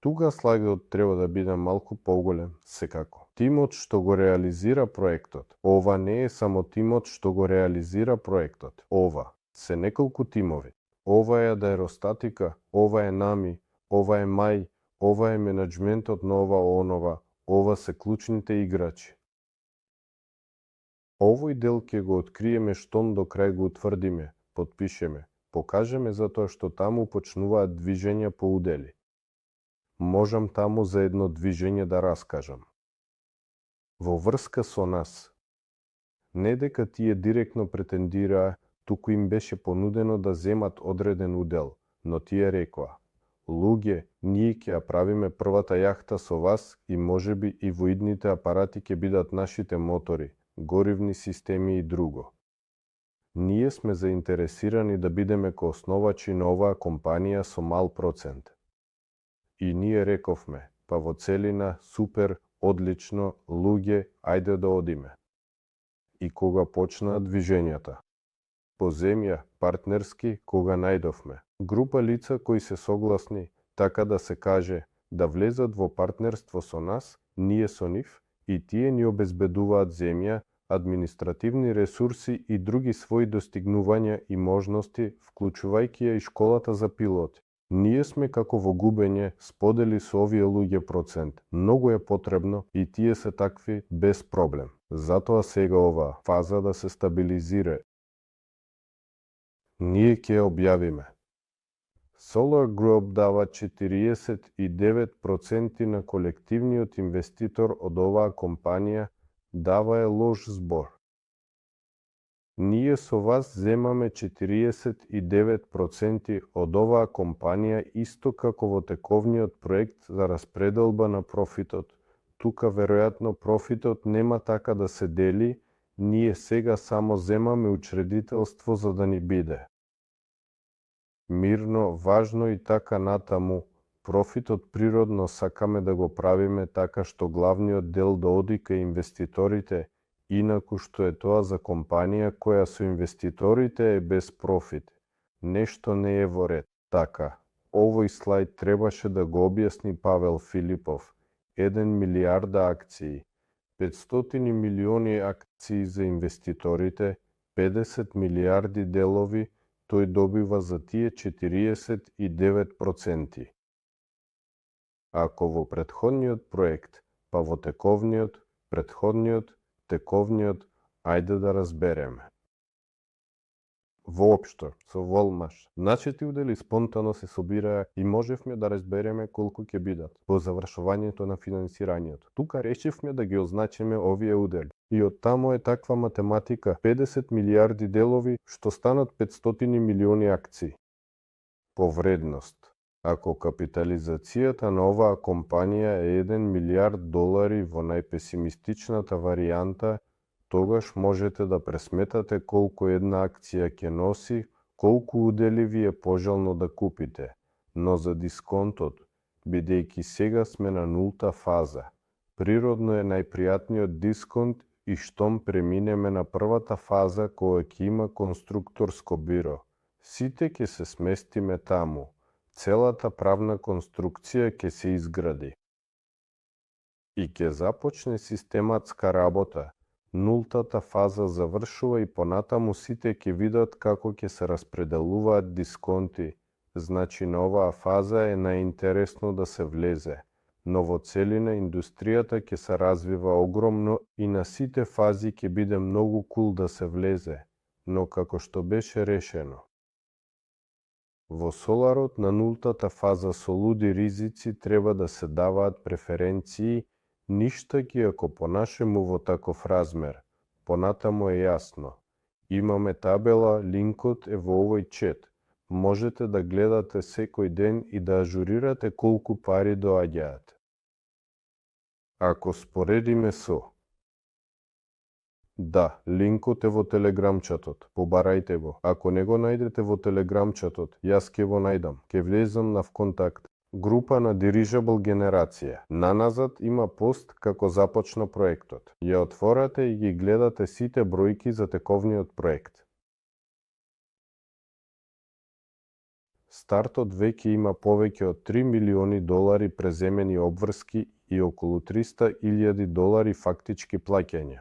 Тука слайдот треба да биде малку поголем, секако. Тимот што го реализира проектот. Ова не е само тимот што го реализира проектот. Ова се неколку тимови. Ова е аеростатика, ова е нами, ова е мај, ова е менеджментот на онова, ова се клучните играчи. Овој дел ќе го откриеме штом до крај го утврдиме, потпишеме, покажеме затоа што таму почнуваат движења по удели. Можам таму за едно движење да раскажам. Во врска со нас. Не дека тие директно претендираа, туку им беше понудено да земат одреден удел, но тие рекоа: луѓе, ние ќе ја правиме првата јахта со вас и можеби и во идните апарати ќе бидат нашите мотори, горивни системи и друго. Ние сме заинтересирани да бидеме коосновачи на оваа компанија со мал процент. И ние рековме, па во целина, супер, одлично, луѓе, ајде да одиме. И кога почнаа движењата? По земја, партнерски, кога најдовме група лица кои се согласни, така да се каже, да влезат во партнерство со нас, ние со нив, и тие ни обезбедуваат земја, административни ресурси и други своји достигнувања и можности, вклучувајќи ја и школата за пилоти. Ние сме како во губење, сподели со овие луѓе процент. Многу е потребно и тие се такви без проблем. Затоа сега оваа фаза да се стабилизира. Ние ќе објавиме. Solar Group дава 49% на колективниот инвеститор од оваа компанија, дава е лош збор. Ние со вас земаме 49% од оваа компанија, исто како во тековниот проект за распределба на профитот. тука веројатно профитот нема така да се дели, ние сега само земаме учредителство за да ни биде. Мирно, важно и така натаму, профитот природно сакаме да го правиме така што главниот дел да оди кај инвеститорите, инаку што е тоа за компанија која со инвеститорите е без профит. Нешто не е во ред. Така, овој слајд требаше да го објасни Павел Филипов. 1 милиарда акции, 500 милиони акции за инвеститорите, 50 милиарди делови, тој добива за тие 49%. Ако во претходниот проект, па во тековниот, претходниот, тековниот, ајде да разбереме. Воопшто, со волмаш, начети удели спонтано се собираа и можевме да разбереме колку ќе бидат по завршувањето на финансирањето. Тука решивме да ги означиме овие удели. И од таму е таква математика 50 милиарди делови што станат 500 милиони акции. По вредност, ако капитализацијата на оваа компанија е 1 милиард долари во најпесимистичната варијанта, тогаш можете да пресметате колку една акција ќе носи, колку удели ви е пожелно да купите. Но за дисконтот, бидејќи сега сме на нулта фаза, природно е најпријатниот дисконт и штом преминеме на првата фаза која ќе има конструкторско биро. Сите ќе се сместиме таму. Целата правна конструкција ќе се изгради. И ќе започне систематска работа. Нултата фаза завршува и понатаму сите ќе видат како ќе се распределуваат дисконти. Значи на оваа фаза е најинтересно да се влезе. Но во целина индустријата ќе се развива огромно и на сите фази ќе биде многу кул да се влезе. Но како што беше решено. Во соларот на нултата фаза со луди ризици треба да се даваат преференции, ништаки ако понашему во таков размер. Понатаму е јасно. Имаме табела, линкот е во овој чет. Можете да гледате секој ден и да ажурирате колку пари доаѓаат. Ако споредиме со... Да, линкот е во телеграмчатот, побарајте го. Ако не го најдете во телеграмчатот, јас ќе го најдам. Ќе влезам на вконтакт. Група на Dirigible генерација. Наназад има пост како започна проектот. Ја отворате и ги гледате сите бројки за тековниот проект. Стартот веќе има повеќе од 3 милиони долари преземени обврски и околу 300.000 долари фактички плаќања.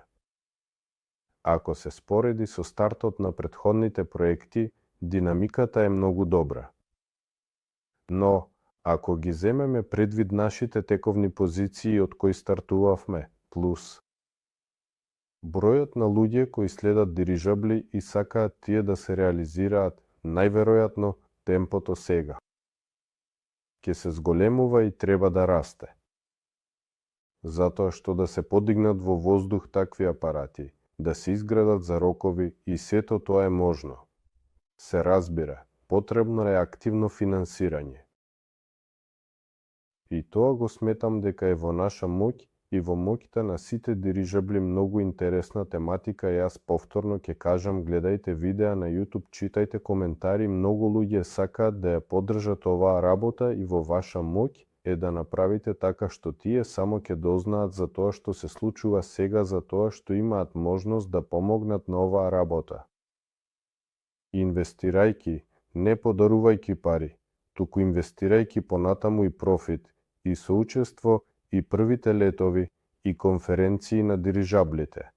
Ако се спореди со стартот на претходните проекти, динамиката е многу добра. Но, ако ги земеме предвид нашите тековни позиции од кои стартувавме, плюс бројот на луѓе кои следат дирижабли и сакаат тие да се реализираат, најверојатно темпото сега ќе се зголемува и треба да расте. Затоа што да се подигнат во воздух такви апарати, да се изградат за рокови и сето тоа е можно. Се разбира, потребно е активно финансирање. И тоа го сметам дека е во наша моќ и во моќта на сите дирижабли многу интересна тематика. Јас повторно ќе кажам, гледајте видеа на YouTube, читајте коментари, многу луѓе сакаат да ја поддржат оваа работа и во ваша моќ е да направите така што тие само ќе дознаат за тоа што се случува сега, за тоа што имаат можност да помогнат на оваа работа. Инвестирајќи, не подарувајќи пари, туку инвестирајќи понатаму и профит, и соучество, и првите летови, и конференции на дирижаблите.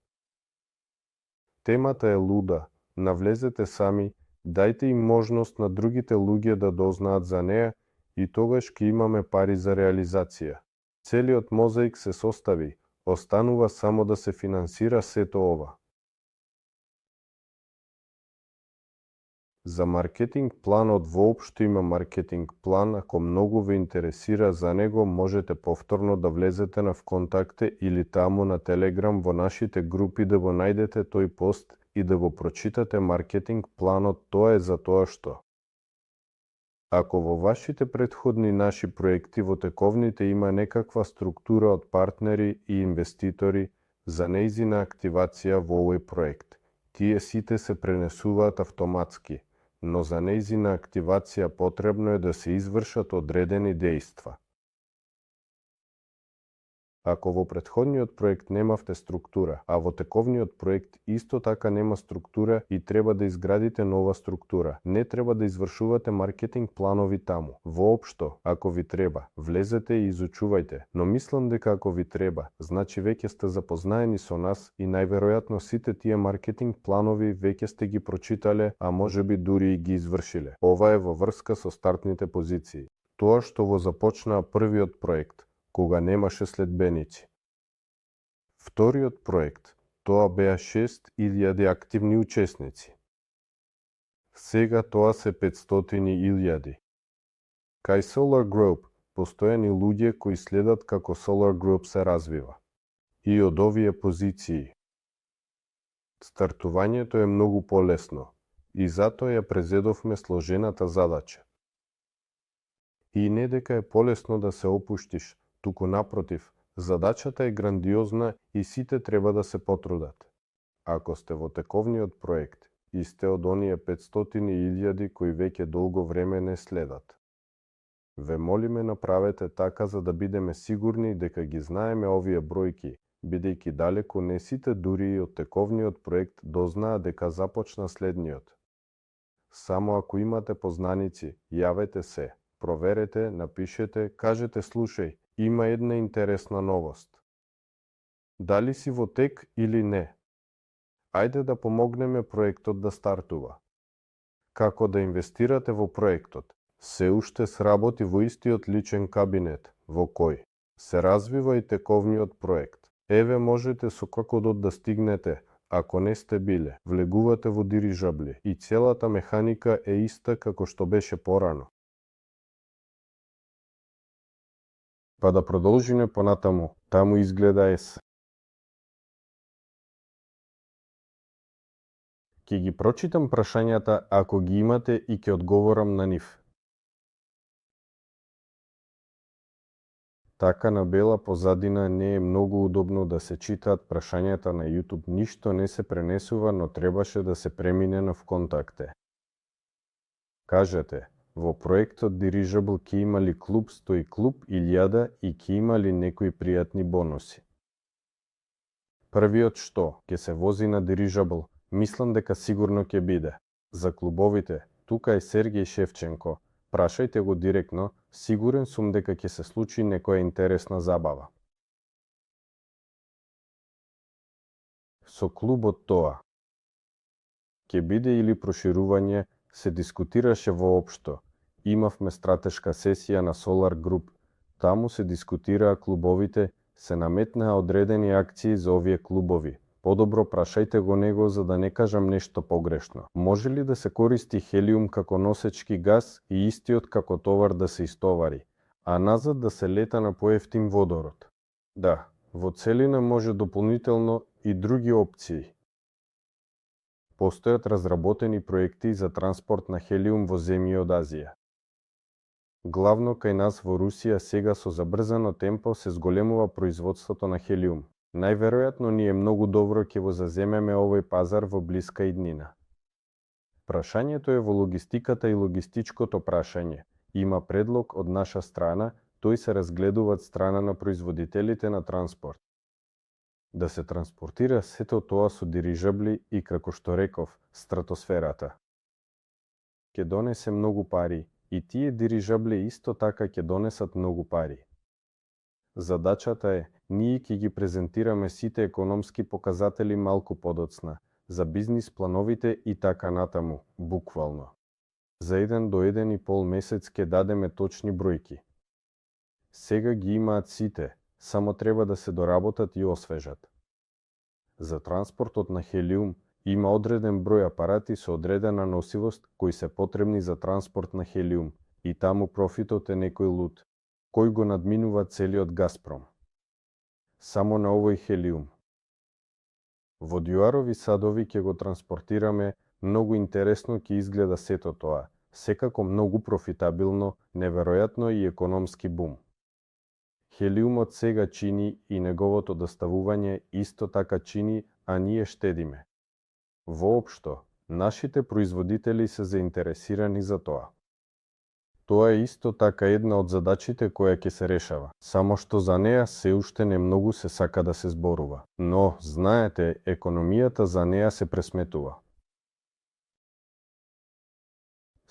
Темата е луда, навлезете сами, дајте им можност на другите луѓе да дознаат за неа и тогаш ќе имаме пари за реализација. Целиот мозаик се состави, останува само да се финансира сето ова. За маркетинг планот воопшто има маркетинг план, ако многу ве интересира за него, можете повторно да влезете на вконтакте или таму на Телеграм во нашите групи да го најдете тој пост и да го прочитате маркетинг планот. Тоа е за тоа што Ако во вашите претходни наши проекти во тековните има некаква структура од партнери и инвеститори за нејзина активација во овој проект, тие сите се пренесуваат автоматски, но за нејзина активација потребно е да се извршат одредени дејства. Ако во претходниот проект немавте структура, а во тековниот проект исто така нема структура и треба да изградите нова структура, не треба да извршувате маркетинг планови таму. Воопшто, ако ви треба, влезете и изучувајте, но мислам дека ако ви треба, значи веќе сте запознаени со нас и најверојатно сите тие маркетинг планови веќе сте ги прочитале, а можеби дури и ги извршиле. Ова е во врска со стартните позиции. Тоа што во започнаа првиот проект, кога немаше следбеници. Вториот проект, тоа беа 6.000 активни учесници. Сега тоа се 500.000. Кај Solar Group постојани луѓе кои следат како Solar Group се развива. И од овие позиции. Стартувањето е многу полесно и затоа ја презедовме сложената задача. И не дека е полесно да се опуштиш, туку напротив, задачата е грандиозна и сите треба да се потрудат. Ако сте во тековниот проект и сте од оние 500.000 кои веќе долго време не следат, ве молиме направете така за да бидеме сигурни дека ги знаеме овие бројки, бидејќи далеку не сите дури и од тековниот проект дознаа дека започна следниот. Само ако имате познаници, јавете се, проверете, напишете, кажете слушај, има една интересна новост. Дали си во тек или не? Ајде да помогнеме проектот да стартува. Како да инвестирате во проектот? Се уште сработи во истиот личен кабинет, во кој се развива и тековниот проект. Еве можете со какодот да стигнете, ако не сте биле. Влегувате во дирижабли и целата механика е иста како што беше порано. Па да продолжиме понатаму, таму изгледа ес. Ќе ги прочитам прашањата ако ги имате и ќе одговорам на нив. Така на бела позадина не е многу удобно да се читаат прашањата на YouTube, ништо не се пренесува, но требаше да се премине на вконтакте. Кажете, во проектот Dirigible ќе има ли клуб 100 клуб 1000 и ќе има ли некои пријатни бонуси? Првиот што, ќе се вози на Dirigible, мислам дека сигурно ќе биде. За клубовите, тука е Сергеј Шевченко. Прашајте го директно, сигурен сум дека ќе се случи некоја интересна забава. Со клубот тоа. Ќе биде или проширување, се дискутираше воопшто. Имавме стратешка сесија на Solar Group. Таму се дискутираа клубовите, се наметнаа одредени акции за овие клубови. Подобро прашајте го него за да не кажам нешто погрешно. Може ли да се користи хелиум како носечки газ и истиот како товар да се истовари, а назад да се лета на поевтин водород? Да, во целина може дополнително и други опции. Постојат разработени проекти за транспорт на хелиум во земји од Азија. Главно кај нас во Русија сега со забрзано темпо се зголемува производството на хелиум. Најверојатно ние многу добро ќе го заземеме овој пазар во блиска иднина. Прашањето е во логистиката и логистичкото прашање. Има предлог од наша страна, тој се разгледува од страна на производителите на транспорт. Да се транспортира сето тоа со дирижабли и, како што реков, стратосферата. Ќе донесе многу пари и тие дирижабли исто така ќе донесат многу пари. Задачата е, ние ќе ги презентираме сите економски показатели малку подоцна, за бизнис плановите и така натаму, буквално. За 1 до 1,5 месец ќе дадеме точни бројки. Сега ги имаат сите, само треба да се доработат и освежат. За транспортот на хелиум има одреден број апарати со одредена носивост кои се потребни за транспорт на хелиум и таму профитот е некој лут, кој го надминува целиот Газпром. Само на овој хелиум. Во Дјуарови садови ќе го транспортираме, многу интересно ќе изгледа сето тоа. Секако многу профитабилно, неверојатно и економски бум. Хелиумот сега чини и неговото доставување исто така чини, а ние штедиме. Воопшто, нашите производители се заинтересирани за тоа. Тоа е исто така една од задачите која ќе се решава, само што за неа се уште не многу се сака да се зборува. Но, знаете, економијата за неа се пресметува.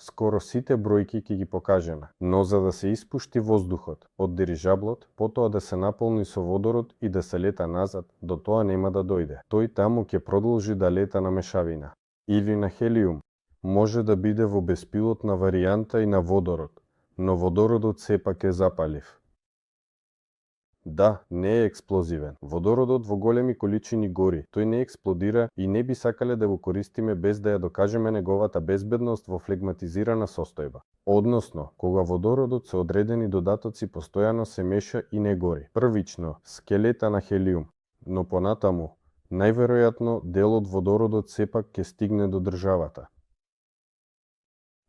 Скоро сите бројки ќе ги покажеме, но за да се испушти воздухот од дирижаблот, потоа да се наполни со водород и да се лета назад, до тоа нема да дојде. Тој таму ќе продолжи да лета на мешавина. Или на хелиум. Може да биде во беспилотна варијанта и на водород, но водородот сепак е запалив. Да, не е експлозивен. Водородот во големи количини гори. Тој не експлодира и не би сакале да го користиме без да ја докажеме неговата безбедност во флегматизирана состојба. Односно, кога водородот со одредени додатоци постојано се меша и не гори. Првично, скелета на хелиум, но понатаму, најверојатно дел од водородот сепак ќе стигне до државата.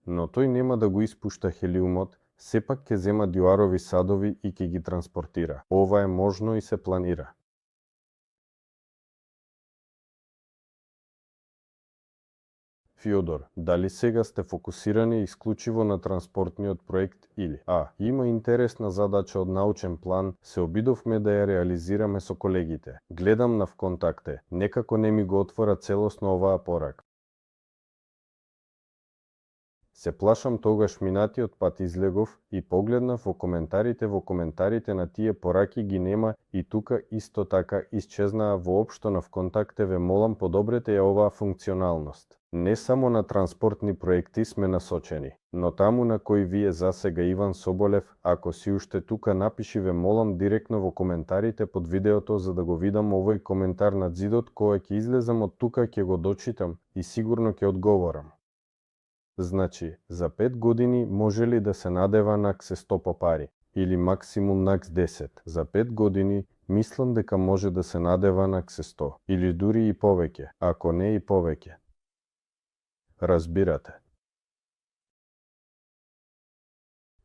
Но тој нема да го испушта хелиумот, сепак ќе зема диуарови садови и ќе ги транспортира. Ова е можно и се планира. Фјодор, дали сега сте фокусирани исклучиво на транспортниот проект или има интересна задача од научен план, се обидовме да ја реализираме со колегите. Гледам на ВКонтакте, некако не ми го отвора целосно оваа порака. Се плашам тогаш минатиот пат излегов и погледнав во коментарите на тие пораки ги нема и тука исто така исчезнаа воопшто на ВКонтакте, ве молам подобрете ја оваа функционалност. Не само на транспортни проекти сме насочени, но таму на кој вие засега Иван Соболев, ако си уште тука напиши ве молам директно во коментарите под видеото за да го видам овој коментар над зидот, кога ќе излезам од тука ќе го дочитам и сигурно ќе одговорам. Значи, за 5 години може ли да се надева наксе 100 по пари? Или максимум накс 10? За 5 години мислам дека може да се надева наксе 100. Или дури и повеќе, ако не и повеќе. Разбирате.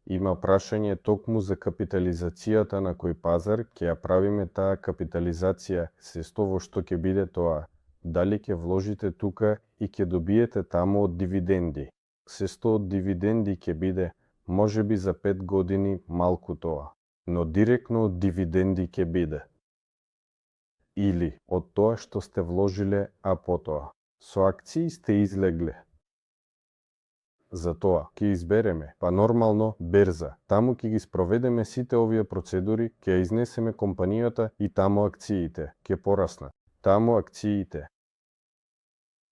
Има прашање токму за капитализацијата на кој пазар ќе ја правиме таа капитализација, се во што ќе биде тоа. Дали ќе вложите тука и ќе добиете таму од дивиденди. Се 100 од дивиденди ќе биде, може би за 5 години малку тоа, но директно од дивиденди ќе биде. Или од тоа што сте вложиле, а потоа со акции сте излегле. За тоа ќе избереме, па нормално берза. Таму ќе ги спроведеме сите овие процедури, ќе ја изнесеме компанијата и таму акциите ќе пораснат. Таму акциите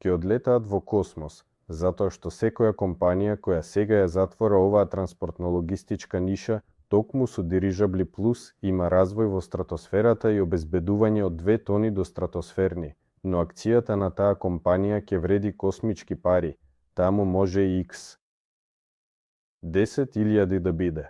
ќе одлетаат во космос, затоа што секоја компанија која сега ја затвора оваа транспортно-логистичка ниша, токму со дирижабли плюс има развој во стратосферата и обезбедување од 2 тони до стратосферни, но акцијата на таа компанија ќе вреди космички пари, таму може и X. 10.000 да биде.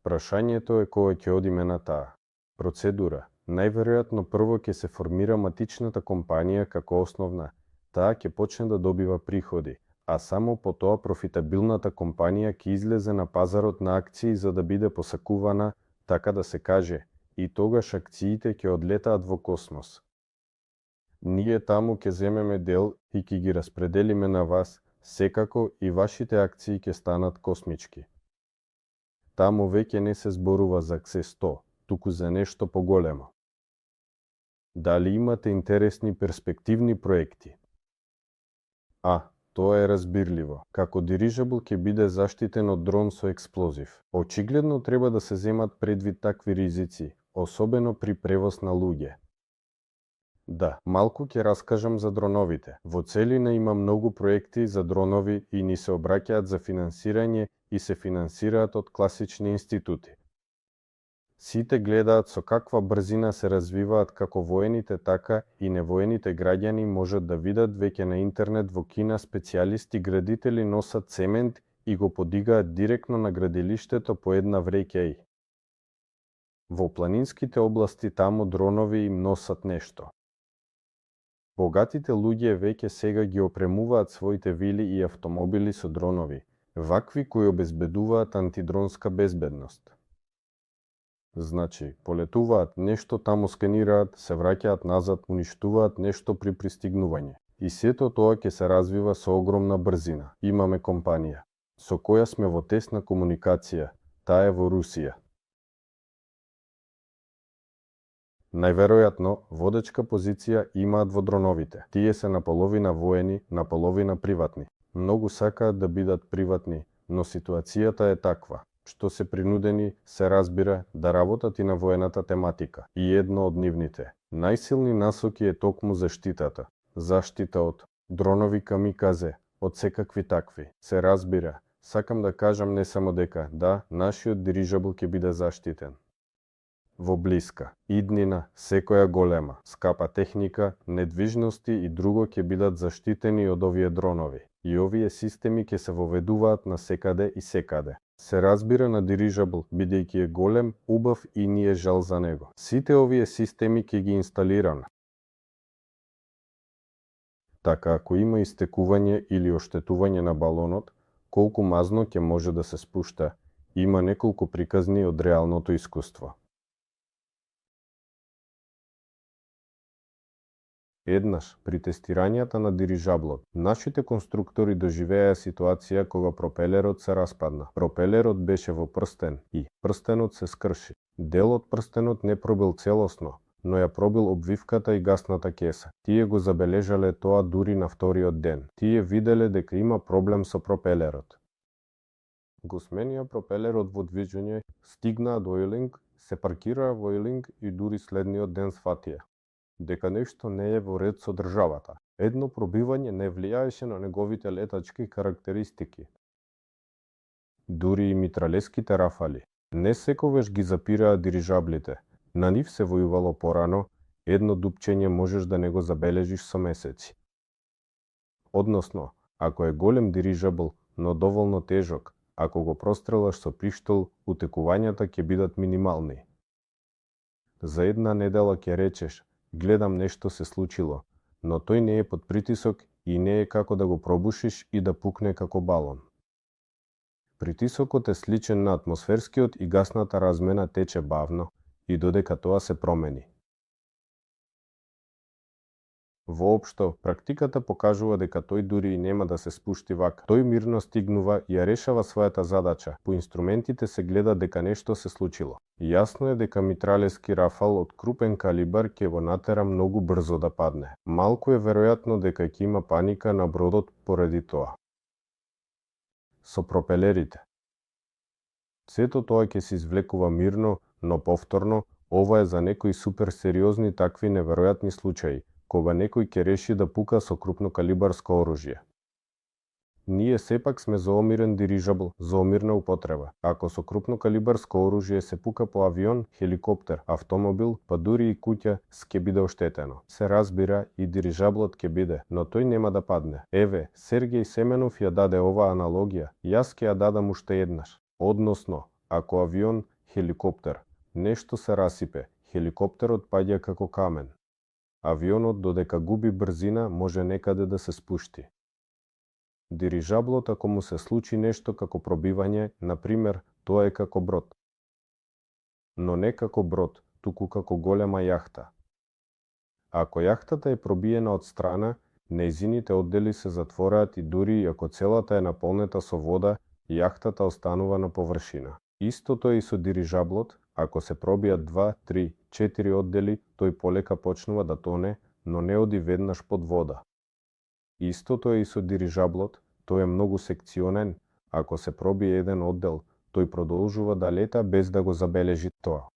Прашањето е кога ќе одиме на таа процедура. Најверојатно прво ќе се формира матичната компанија како основна. Таа ќе почне да добива приходи, а само потоа профитабилната компанија ќе излезе на пазарот на акции за да биде посакувана, така да се каже, и тогаш акциите ќе одлетаат во космос. Ние таму ќе земеме дел и ќе ги распределиме на вас, секако и вашите акции ќе станат космички. Таму веќе не се зборува за аксе 100, туку за нешто поголемо. Дали имате интересни перспективни проекти? Тоа е разбирливо. Како дирижабл ќе биде заштитен од дрон со експлозив. Очигледно треба да се земат предвид такви ризици, особено при превоз на луѓе. Да, малку ќе раскажам за дроновите. Во целина има многу проекти за дронови и ни се обраќаат за финансирање и се финансираат од класични институти. Сите гледаат со каква брзина се развиваат како воените, така и невоените граѓани можат да видат веќе на интернет во Кина специјалисти градители носат цемент и го подигаат директно на градилиштето по една вреќа. Во планинските области таму дронови им носат нешто. Богатите луѓе веќе сега ги опремуваат своите вили и автомобили со дронови, вакви кои обезбедуваат антидронска безбедност. Значи, полетуваат, нешто таму скенираат, се враќаат назад, уништуваат нешто при пристигнување. И сето тоа ќе се развива со огромна брзина. Имаме компанија, со која сме во тесна комуникација, таа е во Русија. Најверојатно, водечка позиција имаат во дроновите. Тие се наполовина воени, наполовина приватни. Многу сакаат да бидат приватни, но ситуацијата е таква, што се принудени, се разбира, да работат и на воената тематика. И едно од нивните најсилни насоки е токму заштитата. Заштита од дронови камиказе, од секакви такви. Се разбира, сакам да кажам не само дека, да, нашиот дирижабл ќе биде заштитен. Во блиска иднина, секоја голема, скапа техника, недвижности и друго ќе бидат заштитени од овие дронови. И овие системи ќе се воведуваат на секаде и секаде. Се разбира на дирижабл, бидејќи е голем, убав и ни е жал за него. Сите овие системи ќе ги инсталираме. Така, ако има истекување или оштетување на балонот, колку мазно ќе може да се спушта, има неколку приказни од реалното искуство. Еднаш, при тестирањата на дирижаблот, нашите конструктори доживеа ситуација кога пропелерот се распадна. Пропелерот беше во прстен и прстенот се скрши. Дел од прстенот не пробил целосно, но ја пробил обвивката и гасната кеса. Тие го забележале тоа дури на вториот ден. Тие виделе дека има проблем со пропелерот. Го сменија пропелерот во движење, стигнаа до Оилинг, се паркираа во Оилинг и дури следниот ден сфатија дека нешто не е во ред со државата. Едно пробивање не влијаеше на неговите летачки карактеристики. Дури и митралеските рафали не секогаш ги запираа дирижаблите. На нив се војувало порано, едно дупчење можеш да не го забележиш со месеци. Односно, ако е голем дирижабл, но доволно тежок, ако го прострелаш со пиштол, утекувањата ќе бидат минимални. За една недела ќе речеш, гледам нешто се случило, но тој не е под притисок и не е како да го пробушиш и да пукне како балон. Притисокот е сличен на атмосферскиот и гасната размена тече бавно и додека тоа се промени. Воопшто, практиката покажува дека тој дури и нема да се спушти вака. Тој мирно стигнува и ја решава својата задача. По инструментите се гледа дека нешто се случило. Јасно е дека митралески рафал од крупен калибар ќе го натера многу брзо да падне. Малку е веројатно дека ќе има паника на бродот поради тоа. Со пропелерите. Сето тоа ќе се извлекува мирно, но повторно, ова е за некои супер сериозни такви неверојатни случаи, кога некој ќе реши да пука со крупнокалибарско оружје. Ние сепак сме за омирен дирижабл, за омирна употреба. Ако со крупнокалибарско оружје се пука по авион, хеликоптер, автомобил, па дури и куќа, ќе биде оштетено. Се разбира, и дирижаблот ќе биде, но тој нема да падне. Еве, Сергеј Семенов ја даде оваа аналогија, јас ќе ја дадам уште еднаш. Односно, ако авион, хеликоптер, нешто се расипе, хеликоптерот паѓа како камен. Авионот додека губи брзина може некаде да се спушти. Дирижаблот ако му се случи нешто како пробивање, например, тоа е како брод. Но не како брод, туку како голема јахта. Ако јахтата е пробиена од страна, нејзините оддели се затвораат и дури ако целата е наполнета со вода, јахтата останува на површина. Истото е и со дирижаблот, ако се пробијат 2, 3, 4 оддели, тој полека почнува да тоне, но не оди веднаш под вода. Истото е и со дирижаблот, тој е многу секционен, ако се пробие еден оддел, тој продолжува да лета без да го забележи тоа.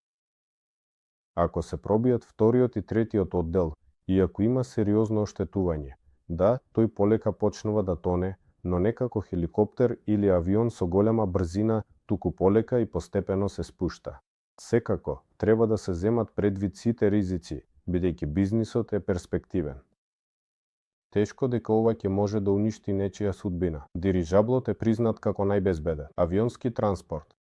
Ако се пробијат вториот и третиот оддел, и ако има сериозно оштетување, да, тој полека почнува да тоне, но не како хеликоптер или авион со голема брзина, туку полека и постепено се спушта. Секако, треба да се земат предвид сите ризици, бидејќи бизнисот е перспективен. Тешко дека ова ќе може да уништи нечија судбина. Дирижаблот е признат како најбезбеден. Авионски транспорт.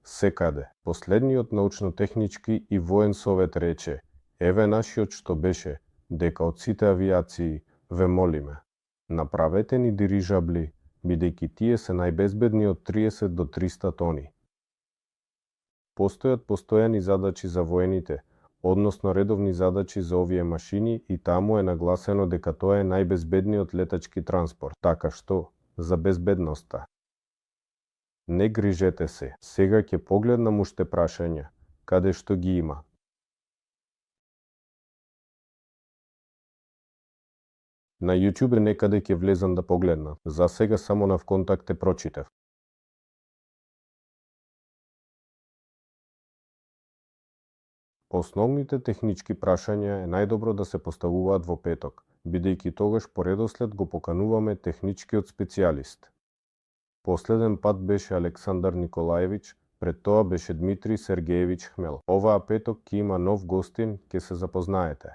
Секаде. Последниот научно-технички и воен совет рече, еве нашиот што беше, дека од сите авиации ве молиме, направете ни дирижабли, бидејќи тие се најбезбедни од 30 до 300 тони. Постојат постојани задачи за воените, односно редовни задачи за овие машини и таму е нагласено дека тоа е најбезбедниот летачки транспорт, така што, за безбедноста. Не грижете се, сега ќе погледнам уште прашања, каде што ги има. На YouTube некаде ќе влезам да погледнам, за сега само на вконтакт те прочитав. Основните технички прашања е најдобро да се поставуваат во петок, бидејќи тогаш по редослед го покануваме техничкиот специјалист. Последен пат беше Александар Николаевич, пред тоа беше Дмитрий Сергеевич Хмел. Оваа петок ќе има нов гостин, ќе се запознаете.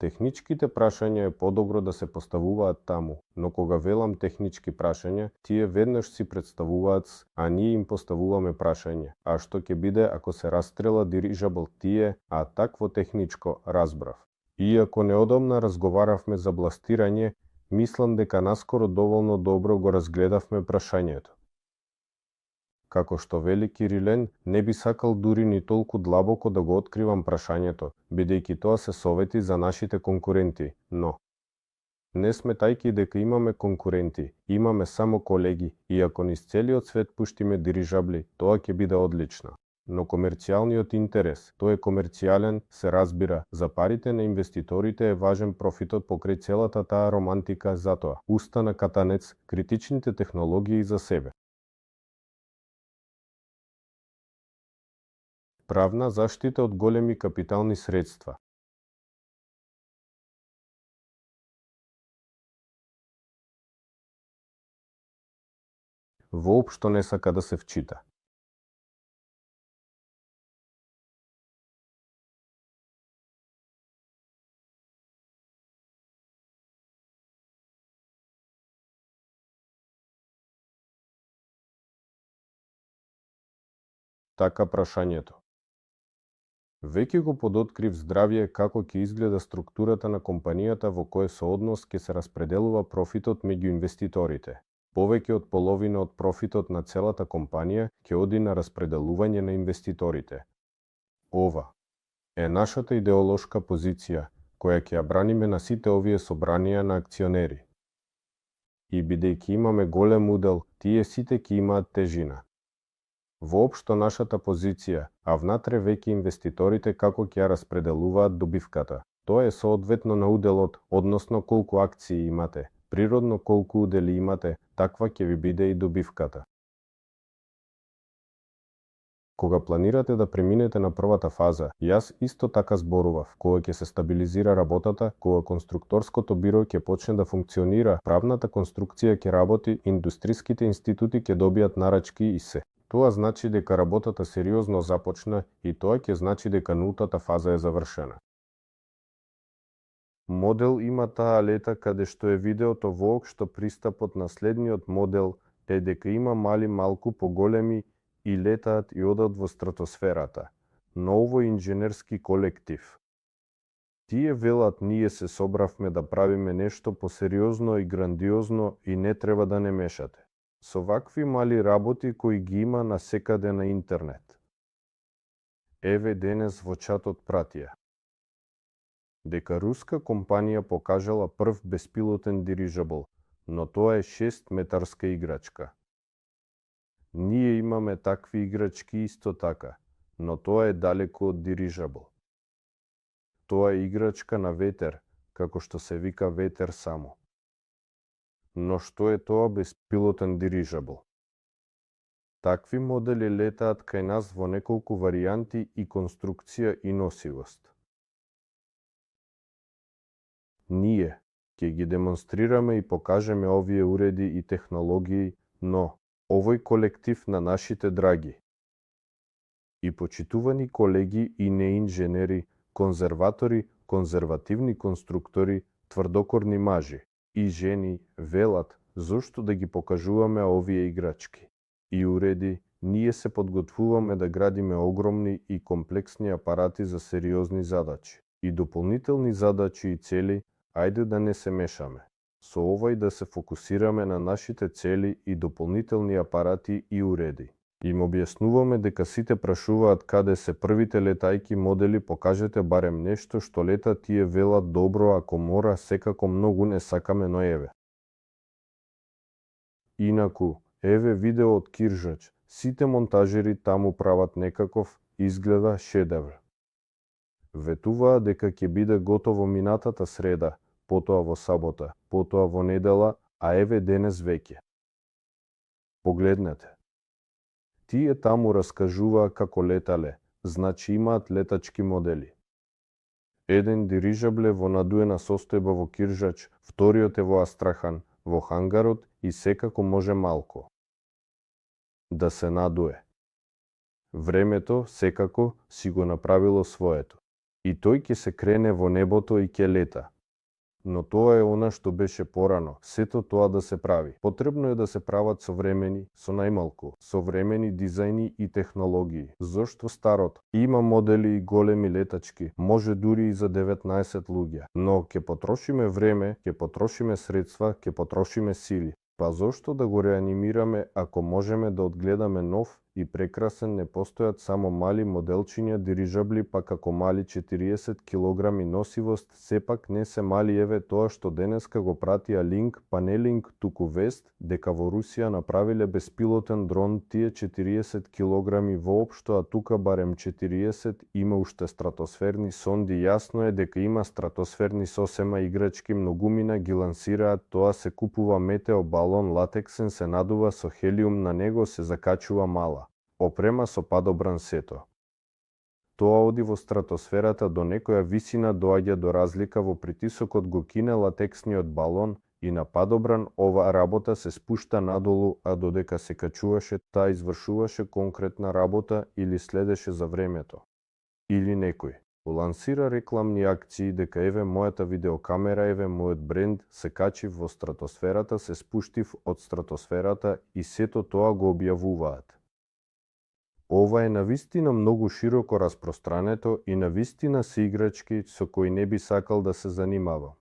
Техничките прашања е подобро да се поставуваат таму, но кога велам технички прашања, тие веднаш си представуваат, а ние им поставуваме прашање. А што ќе биде ако се расстрела дирижабл тие, а такво техничко разбрав. Иако неодамна разговаравме за бластирање, мислам дека наскоро доволно добро го разгледавме прашањето. Како што вели Кирилен, не би сакал дури ни толку длабоко да го откривам прашањето, бидејќи тоа се совети за нашите конкуренти, но не сметајќи дека имаме конкуренти, имаме само колеги, и ако низ целиот свет пуштиме дирижабли, тоа ќе биде одлично. Но комерцијалниот интерес, тој е комерцијален, се разбира, за парите на инвеститорите е важен профитот покрај целата таа романтика, затоа уста на катанец, критичните технологии за себе. Правна заштита од големи капитални средства. Воопшто не сака да се вчита. Така прашањето. Веќе го подоткрив здравје како ќе изгледа структурата на компанијата во кој сооднос ќе се распределува профитот меѓу инвеститорите. Повеќе од половина од профитот на целата компанија ќе оди на распределување на инвеститорите. Ова е нашата идеолошка позиција, која ќе ја браниме на сите овие собранија на акционери. И бидејќи имаме голем удел, тие сите ќе имаат тежина. Воопшто нашата позиција, а внатре веќе инвеститорите како ќе ја распределуваат добивката. Тоа е соодветно на уделот, односно колку акции имате. Природно колку удели имате, таква ќе ви биде и добивката. Кога планирате да преминете на првата фаза, јас исто така зборував, кога ќе се стабилизира работата, кога конструкторското биро ќе почне да функционира, правната конструкција ќе работи, индустриските институти ќе добијат нарачки и се. Тоа значи дека работата сериозно започна и тоа ќе значи дека нултата фаза е завршена. Модел има таа лета каде што е видеото воопшто пристапот на следниот модел е дека има мали малку поголеми и летаат и одат во стратосферата. Ново инженерски колектив. Тие велат ние се собравме да правиме нешто посериозно и грандиозно и не треба да не мешате. Со вакви мали работи кои ги има насекаде на интернет. Еве денес во чатот пратија дека руска компанија покажала прв беспилотен дирижабл, но тоа е 6-метарска играчка. Ние имаме такви играчки исто така, но тоа е далеку од дирижабл. Тоа е играчка на ветер, како што се вика ветер само. Но што е тоа беспилотен дирижабл? Такви модели летаат кај нас во неколку варијанти и конструкција и носивост. Ние ќе ги демонстрираме и покажеме овие уреди и технологии, но овој колектив на нашите драги и почитувани колеги и неинженери, конзерватори, конзервативни конструктори, тврдокорни мажи и жени велат зошто да ги покажуваме овие играчки и уреди Ние се подготвуваме да градиме огромни и комплексни апарати за сериозни задачи. И дополнителни задачи и цели, ајде да не се мешаме. Со ова и да се фокусираме на нашите цели и дополнителни апарати и уреди. Им објаснуваме дека сите прашуваат каде се првите летајки модели, покажете барем нешто што лета, тие велат добро, ако мора, секако многу не сакаме, но еве. Инаку, еве видео од Киржач, сите монтажери таму прават некаков, изгледа, шедевр. Ветуваа дека ќе биде готово минатата среда, потоа во сабота, потоа во недела, а еве денес веќе. Погледнете. Тие таму раскажуваа како летале, значи имаат летачки модели. Еден дирижабле во надуена состојба во Киржач, вториот е во Астрахан, во хангарот и секако може малку да се надуе. Времето, секако, си го направило своето. И тој ќе се крене во небото и ќе лета. Но тоа е она што беше порано, сето тоа да се прави. Потребно е да се прават современи, со најмалку, современи дизајни и технологии. Зошто старот? Има модели и големи летачки, може дури и за 19 луѓе. Но ќе потрошиме време, ќе потрошиме средства, ќе потрошиме сили. Па зошто да го реанимираме ако можеме да одгледаме нов и прекрасен? Не постојат само мали моделчиња дирижабли, па како мали 40 килограми носивост, сепак не се мали. Еве тоа што денеска го пратија линк, па не линк, туку вест, дека во Русија направиле беспилотен дрон, тие 40 килограми воопшто, а тука барем 40, има уште стратосферни сонди. Јасно е дека има стратосферни сосема играчки, многумина ги лансираат, тоа се купува метео балон латексен, се надува со хелиум, на него се закачува мала опрема со падобран сето. Тоа оди во стратосферата, до некоја висина доаѓа до разлика во притисокот, го кине латексниот балон и на падобран оваа работа се спушта надолу, а додека се качуваше, таа извршуваше конкретна работа или следеше за времето. Или некој лансира рекламни акции дека еве мојата видеокамера, еве мојот бренд, се качив во стратосферата, се спуштив од стратосферата и сето тоа го објавуваат. Ова е навистина многу широко распространето и навистина се играчки со кои не би сакал да се занимава.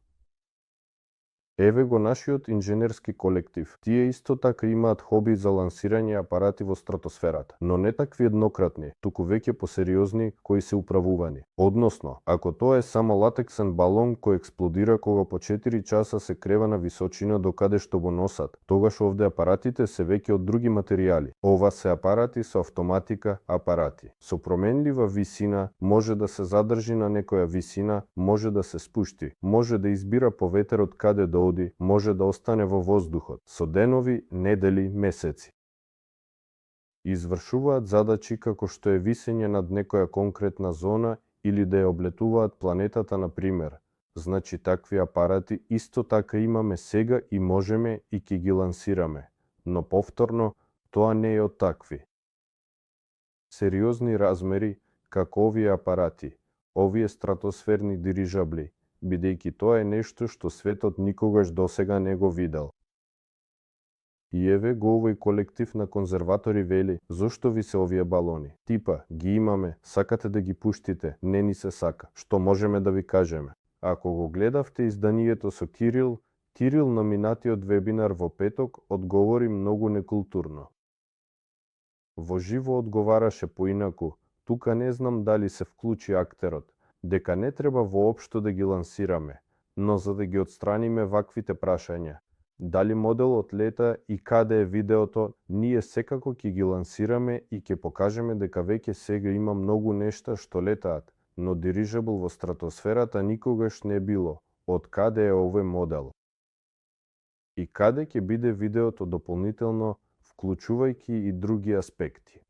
Еве го нашиот инженерски колектив. Тие исто така имаат хоби за лансирање апарати во стратосферата, но не такви еднократни, туку веќе посериозни кои се управувани. Односно, ако тоа е само латексен балон кој експлодира кога по 4 часа се крева на височина до каде што го носат, тогаш овде апаратите се веќе од други материјали. Ова се апарати со автоматика, апарати со променлива висина, може да се задржи на некоја висина, може да се спушти, може да избира по ветерот каде да оди, може да остане во воздухот, со денови, недели, месеци. Извршуваат задачи како што е висење над некоја конкретна зона или да ја облетуваат планетата, на пример. Значи, такви апарати исто така имаме сега и можеме и ќе ги лансираме. Но повторно, тоа не е од такви сериозни размери како овие апарати, овие стратосферни дирижабли, бидејќи тоа е нешто што светот никогаш досега не го видел. И еве го овој колектив на конзерватори вели, зошто ви се овие балони? Типа, ги имаме, сакате да ги пуштите, не ни се сака. Што можеме да ви кажеме? Ако го гледавте изданието со Кирил на минатиот вебинар во петок одговори многу некултурно. Во живо одговараше поинаку, тука не знам дали се вклучи актерот, дека не треба воопшто да ги лансираме, но за да ги отстраниме ваквите прашања, дали моделот лета и каде е видеото, ние секако ќе ги лансираме и ќе покажеме дека веќе сега има многу нешта што летаат, но дирижабл во стратосферата никогаш не било. Од каде е овој модел? И каде ќе биде видеото дополнително, вклучувајќи и други аспекти?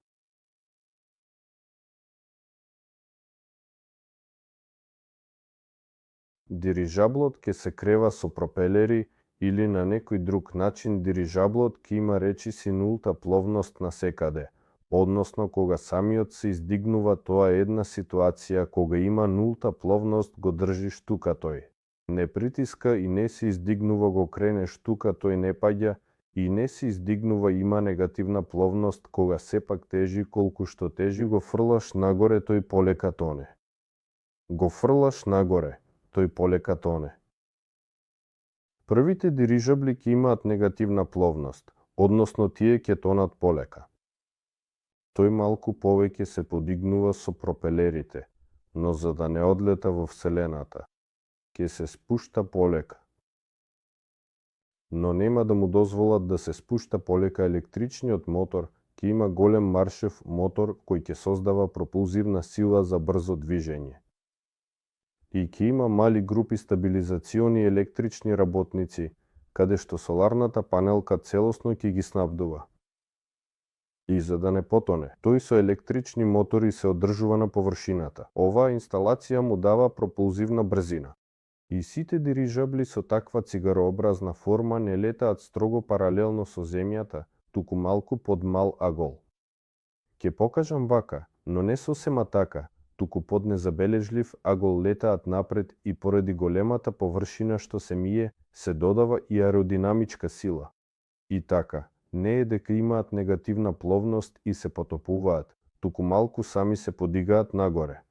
Дирижаблот ќе се крева со пропелери или на некој друг начин дирижаблот ќе има речиси нулта пловност насекаде. Односно, кога самиот се издигнува, тоа е една ситуација, кога има нулта пловност го држи штука тој. Не притиска и не се издигнува, го крене штука, тој не паѓа И не се издигнува, има негативна пловност, кога сепак тежи колку што тежи го фрлаш нагоре, тој полека тоне. Го фрлаш нагоре, тој полека тоне. Првите дирижабли ќе имаат негативна пловност, односно тие ќе тонат полека. Тој малку повеќе се подигнува со пропелерите, но за да не одлета во Вселената, ќе се спушта полека. Но нема да му дозволат да се спушта полека. Електричниот мотор ќе има голем маршев мотор кој ќе создава пропулзивна сила за брзо движење. И ќе има мали групи стабилизациони електрични работници, каде што соларната панелка целосно ќе ги снабдува. И за да не потоне, тој со електрични мотори се одржува на површината. Оваа инсталација му дава пропулзивна брзина. И сите дирижабли со таква цигарообразна форма не летаат строго паралелно со земјата, туку малку под мал агол. Ќе покажам вака, но не сосема така, туку под незабележлив агол летаат напред и поради големата површина што се мие, се додава и аеродинамичка сила. И така, не е дека имаат негативна пловност и се потопуваат, туку малку сами се подигаат нагоре.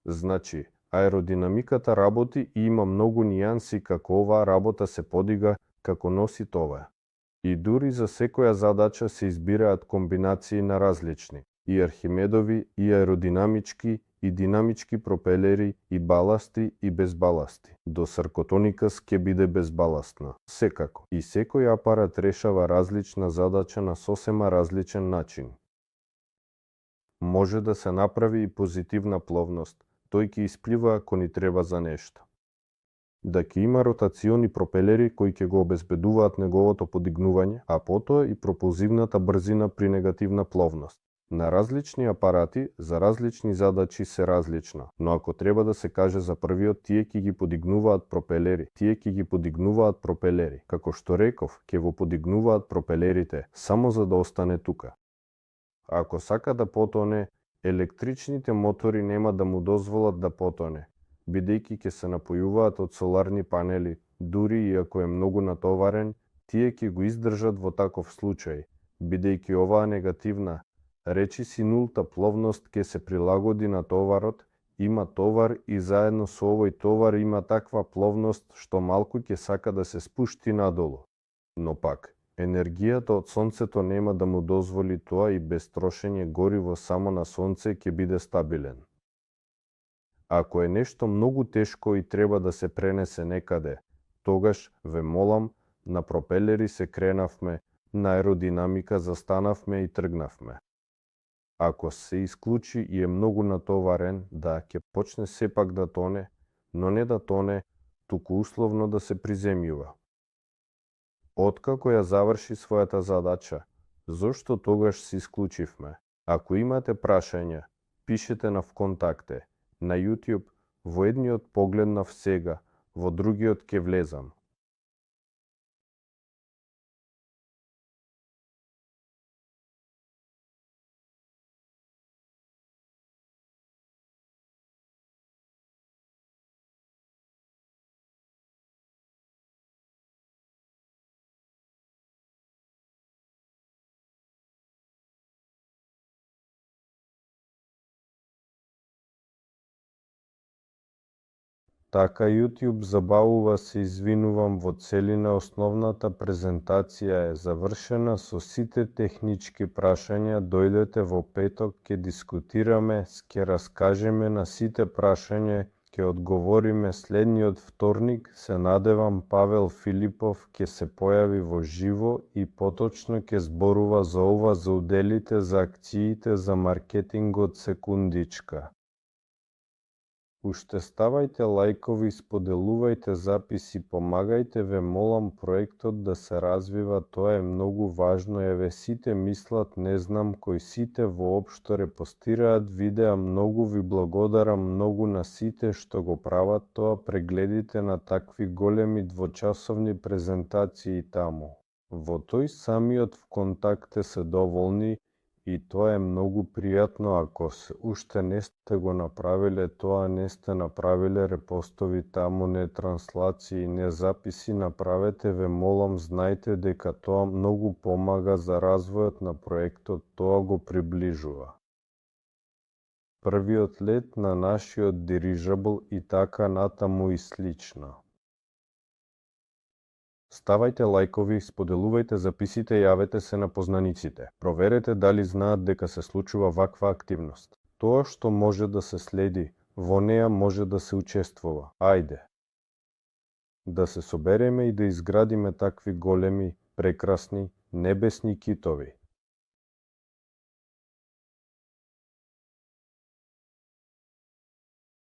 Значи, аеродинамиката работи и има многу нијанси како оваа работа се подига, како носи товар. И дури за секоја задача се избираат комбинации на различни, и архимедови, и аеродинамички, и динамички пропелери, и баласти, и безбаласти. До Саркотоникас ќе биде безбаластна, секако. И секој апарат решава различна задача на сосема различен начин. Може да се направи и позитивна пловност, тој ќе исплива ако ни треба за нешто. Да ќе има ротациони пропелери кои ќе го обезбедуваат неговото подигнување, а потоа и пропулзивната брзина при негативна пловност. На различни апарати за различни задачи се различна, но ако треба да се каже за првиот, тие ќе ги подигнуваат пропелери. Како што реков, ќе го подигнуваат пропелерите само за да остане тука. А ако сака да потоне, електричните мотори нема да му дозволат да потоне, бидејќи ќе се напојуваат од соларни панели, дури и ако е многу натоварен, тие ќе го издржат во таков случај, бидејќи оваа негативна, речиси нулта пловност ќе се прилагоди на товарот, има товар и заедно со овој товар има таква пловност што малку ќе сака да се спушти надолу. Но пак, енергијата од сонцето нема да му дозволи тоа и без трошење гориво само на сонце ќе биде стабилен. Ако е нешто многу тешко и треба да се пренесе некаде, тогаш, ве молам, на пропелери се кренавме, на аеродинамика застанавме и тргнавме. Ако се исклучи и е многу натоварен, да, ќе почне сепак да тоне, но не да тоне, туку условно да се приземјува. Откако ја заврши својата задача, зошто тогаш се исклучивме? Ако имате прашања, пишете на ВКонтакте, на YouTube, во едниот погледнав сега, во другиот ќе влезам. Така YouTube забавува, се извинувам, во целина основната презентација е завршена со сите технички прашања. Дојдете во петок, ќе дискутираме, ќе раскажеме на сите прашања, ќе одговориме следниот вторник. Се надевам Павел Филипов ќе се појави во живо и поточно ќе зборува за ова, за уделите, за акциите, за маркетингот секундичка. Уште ставајте лајкови, споделувајте записи, помагајте, ве молам, проектот да се развива, тоа е многу важно. Еве сите мислат, не знам кои сите воопшто репостираат видеа, многу ви благодарам многу на сите што го прават тоа. Прегледите на такви големи двочасовни презентации таму. Во тој самиот ВКонтакте се доволни И тоа е многу пријатно ако уште не сте го направиле тоа, не сте направиле репостови таму, не транслации, не записи, направете, ве молам, знајте дека тоа многу помага за развојот на проектот, тоа го приближува. Првиот лет на нашиот дирижабл и така натаму и слично. Ставајте лајкови, споделувајте записите, јавете се на познаниците. Проверете дали знаат дека се случува ваква активност. Тоа што може да се следи, во неа може да се учествува. Ајде. Да се собереме и да изградиме такви големи, прекрасни, небесни китови.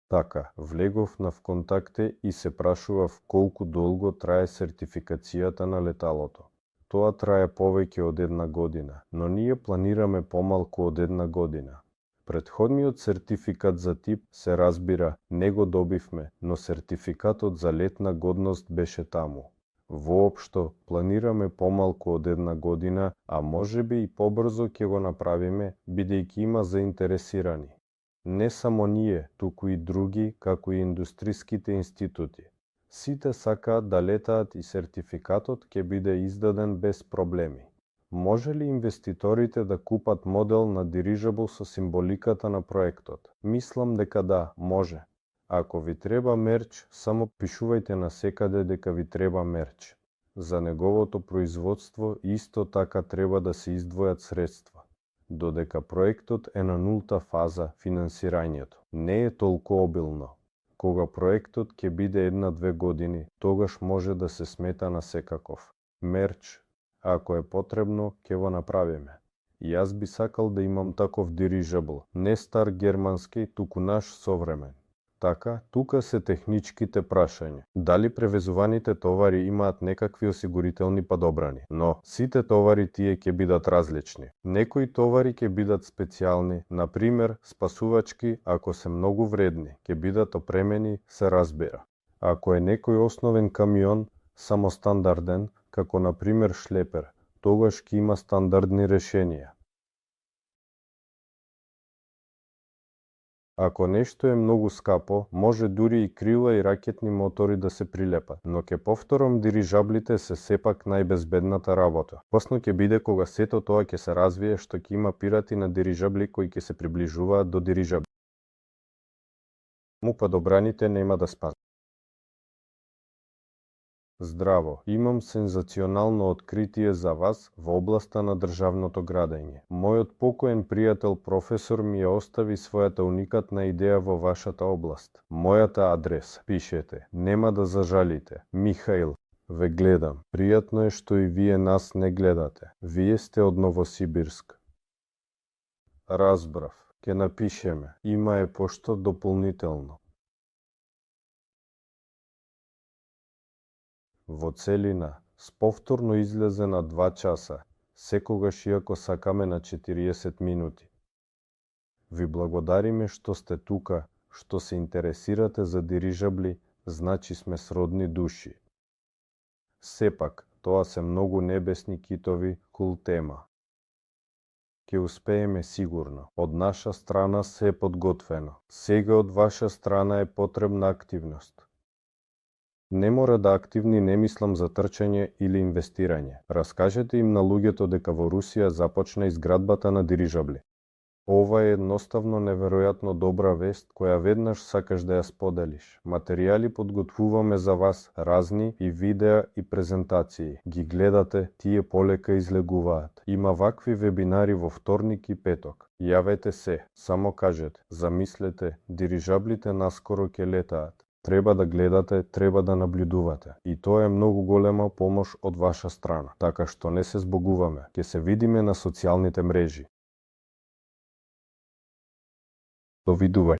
Така, влегов на ВКонтакте и се прашував колку долго трае сертификацијата на леталото. Тоа трае повеќе од 1 година, но ние планираме помалку од 1 година. Претходниот сертификат за тип, се разбира, не го добивме, но сертификатот за летна годност беше таму. Воопшто, планираме помалку од 1 година, а можеби и побрзо ќе го направиме, бидејќи има заинтересирани. Не само ние, туку и други, како и индустриските институти. Сите сакаат да летаат и сертификатот ќе биде издаден без проблеми. Може ли инвеститорите да купат модел на дирижабл со символиката на проектот? Мислам дека да, може. Ако ви треба мерч, само пишувајте насекаде дека ви треба мерч. За неговото производство исто така треба да се издвојат средства. Додека проектот е на нулта фаза, финансирањето не е толку обилно. Кога проектот ќе биде 1-2 години, тогаш може да се смета на секаков. Мерч, ако е потребно, ќе го направиме. Јас би сакал да имам таков дирижабл, не стар германски, туку наш современ. Така, тука се техничките прашања. Дали превезуваните товари имаат некакви осигурителни падобрани? Но, сите товари тие ќе бидат различни. Некои товари ќе бидат специјални, например, спасувачки, ако се многу вредни, ќе бидат опремени, се разбира. Ако е некој основен камион, само стандарден, како например шлепер, тогаш ќе има стандардни решенија. Ако нешто е многу скапо, може дури и крила и ракетни мотори да се прилепат, но ќе повторам, дирижаблите се сепак најбезбедната работа. Посно ќе биде кога сето тоа ќе се развие, што ќе има пирати на дирижабли кои ќе се приближуваат до дирижабли. Му падобраните нема да спазат. Здраво, имам сензационално откритие за вас во областа на државното градење. Мојот покоен пријател професор ми ја остави својата уникатна идеја во вашата област. Мојата адреса, пишете, нема да зажалите. Михаил, ве гледам. Пријатно е што и вие нас не гледате. Вие сте од Новосибирск. Разбрав, ќе напишеме. Има е пошто дополнително. Во целина, с повторно излезе на 2 часа, секогаш иако сакаме на 40 минути. Ви благодариме што сте тука, што се интересирате за дирижабли, значи сме сродни души. Сепак, тоа се многу небесни китови, кул тема. Ке успееме сигурно. Од наша страна се е подготвено. Сега од ваша страна е потребна активност. Не мора да активни, не мислам за трчање или инвестирање. Раскажете им на луѓето дека во Русија започна изградбата на дирижабли. Ова е едноставно неверојатно добра вест која веднаш сакаш да ја споделиш. Материјали подготвуваме за вас, разни и видеа и презентации. Ги гледате, тие полека излегуваат. Има вакви вебинари во вторник и петок. Јавете се, само кажете, замислете, дирижаблите наскоро ќе летаат. Треба да гледате, треба да наблюдувате. И тоа е многу голема помош од ваша страна. Така што не се збогуваме. Ќе се видиме на социјалните мрежи. Довидување.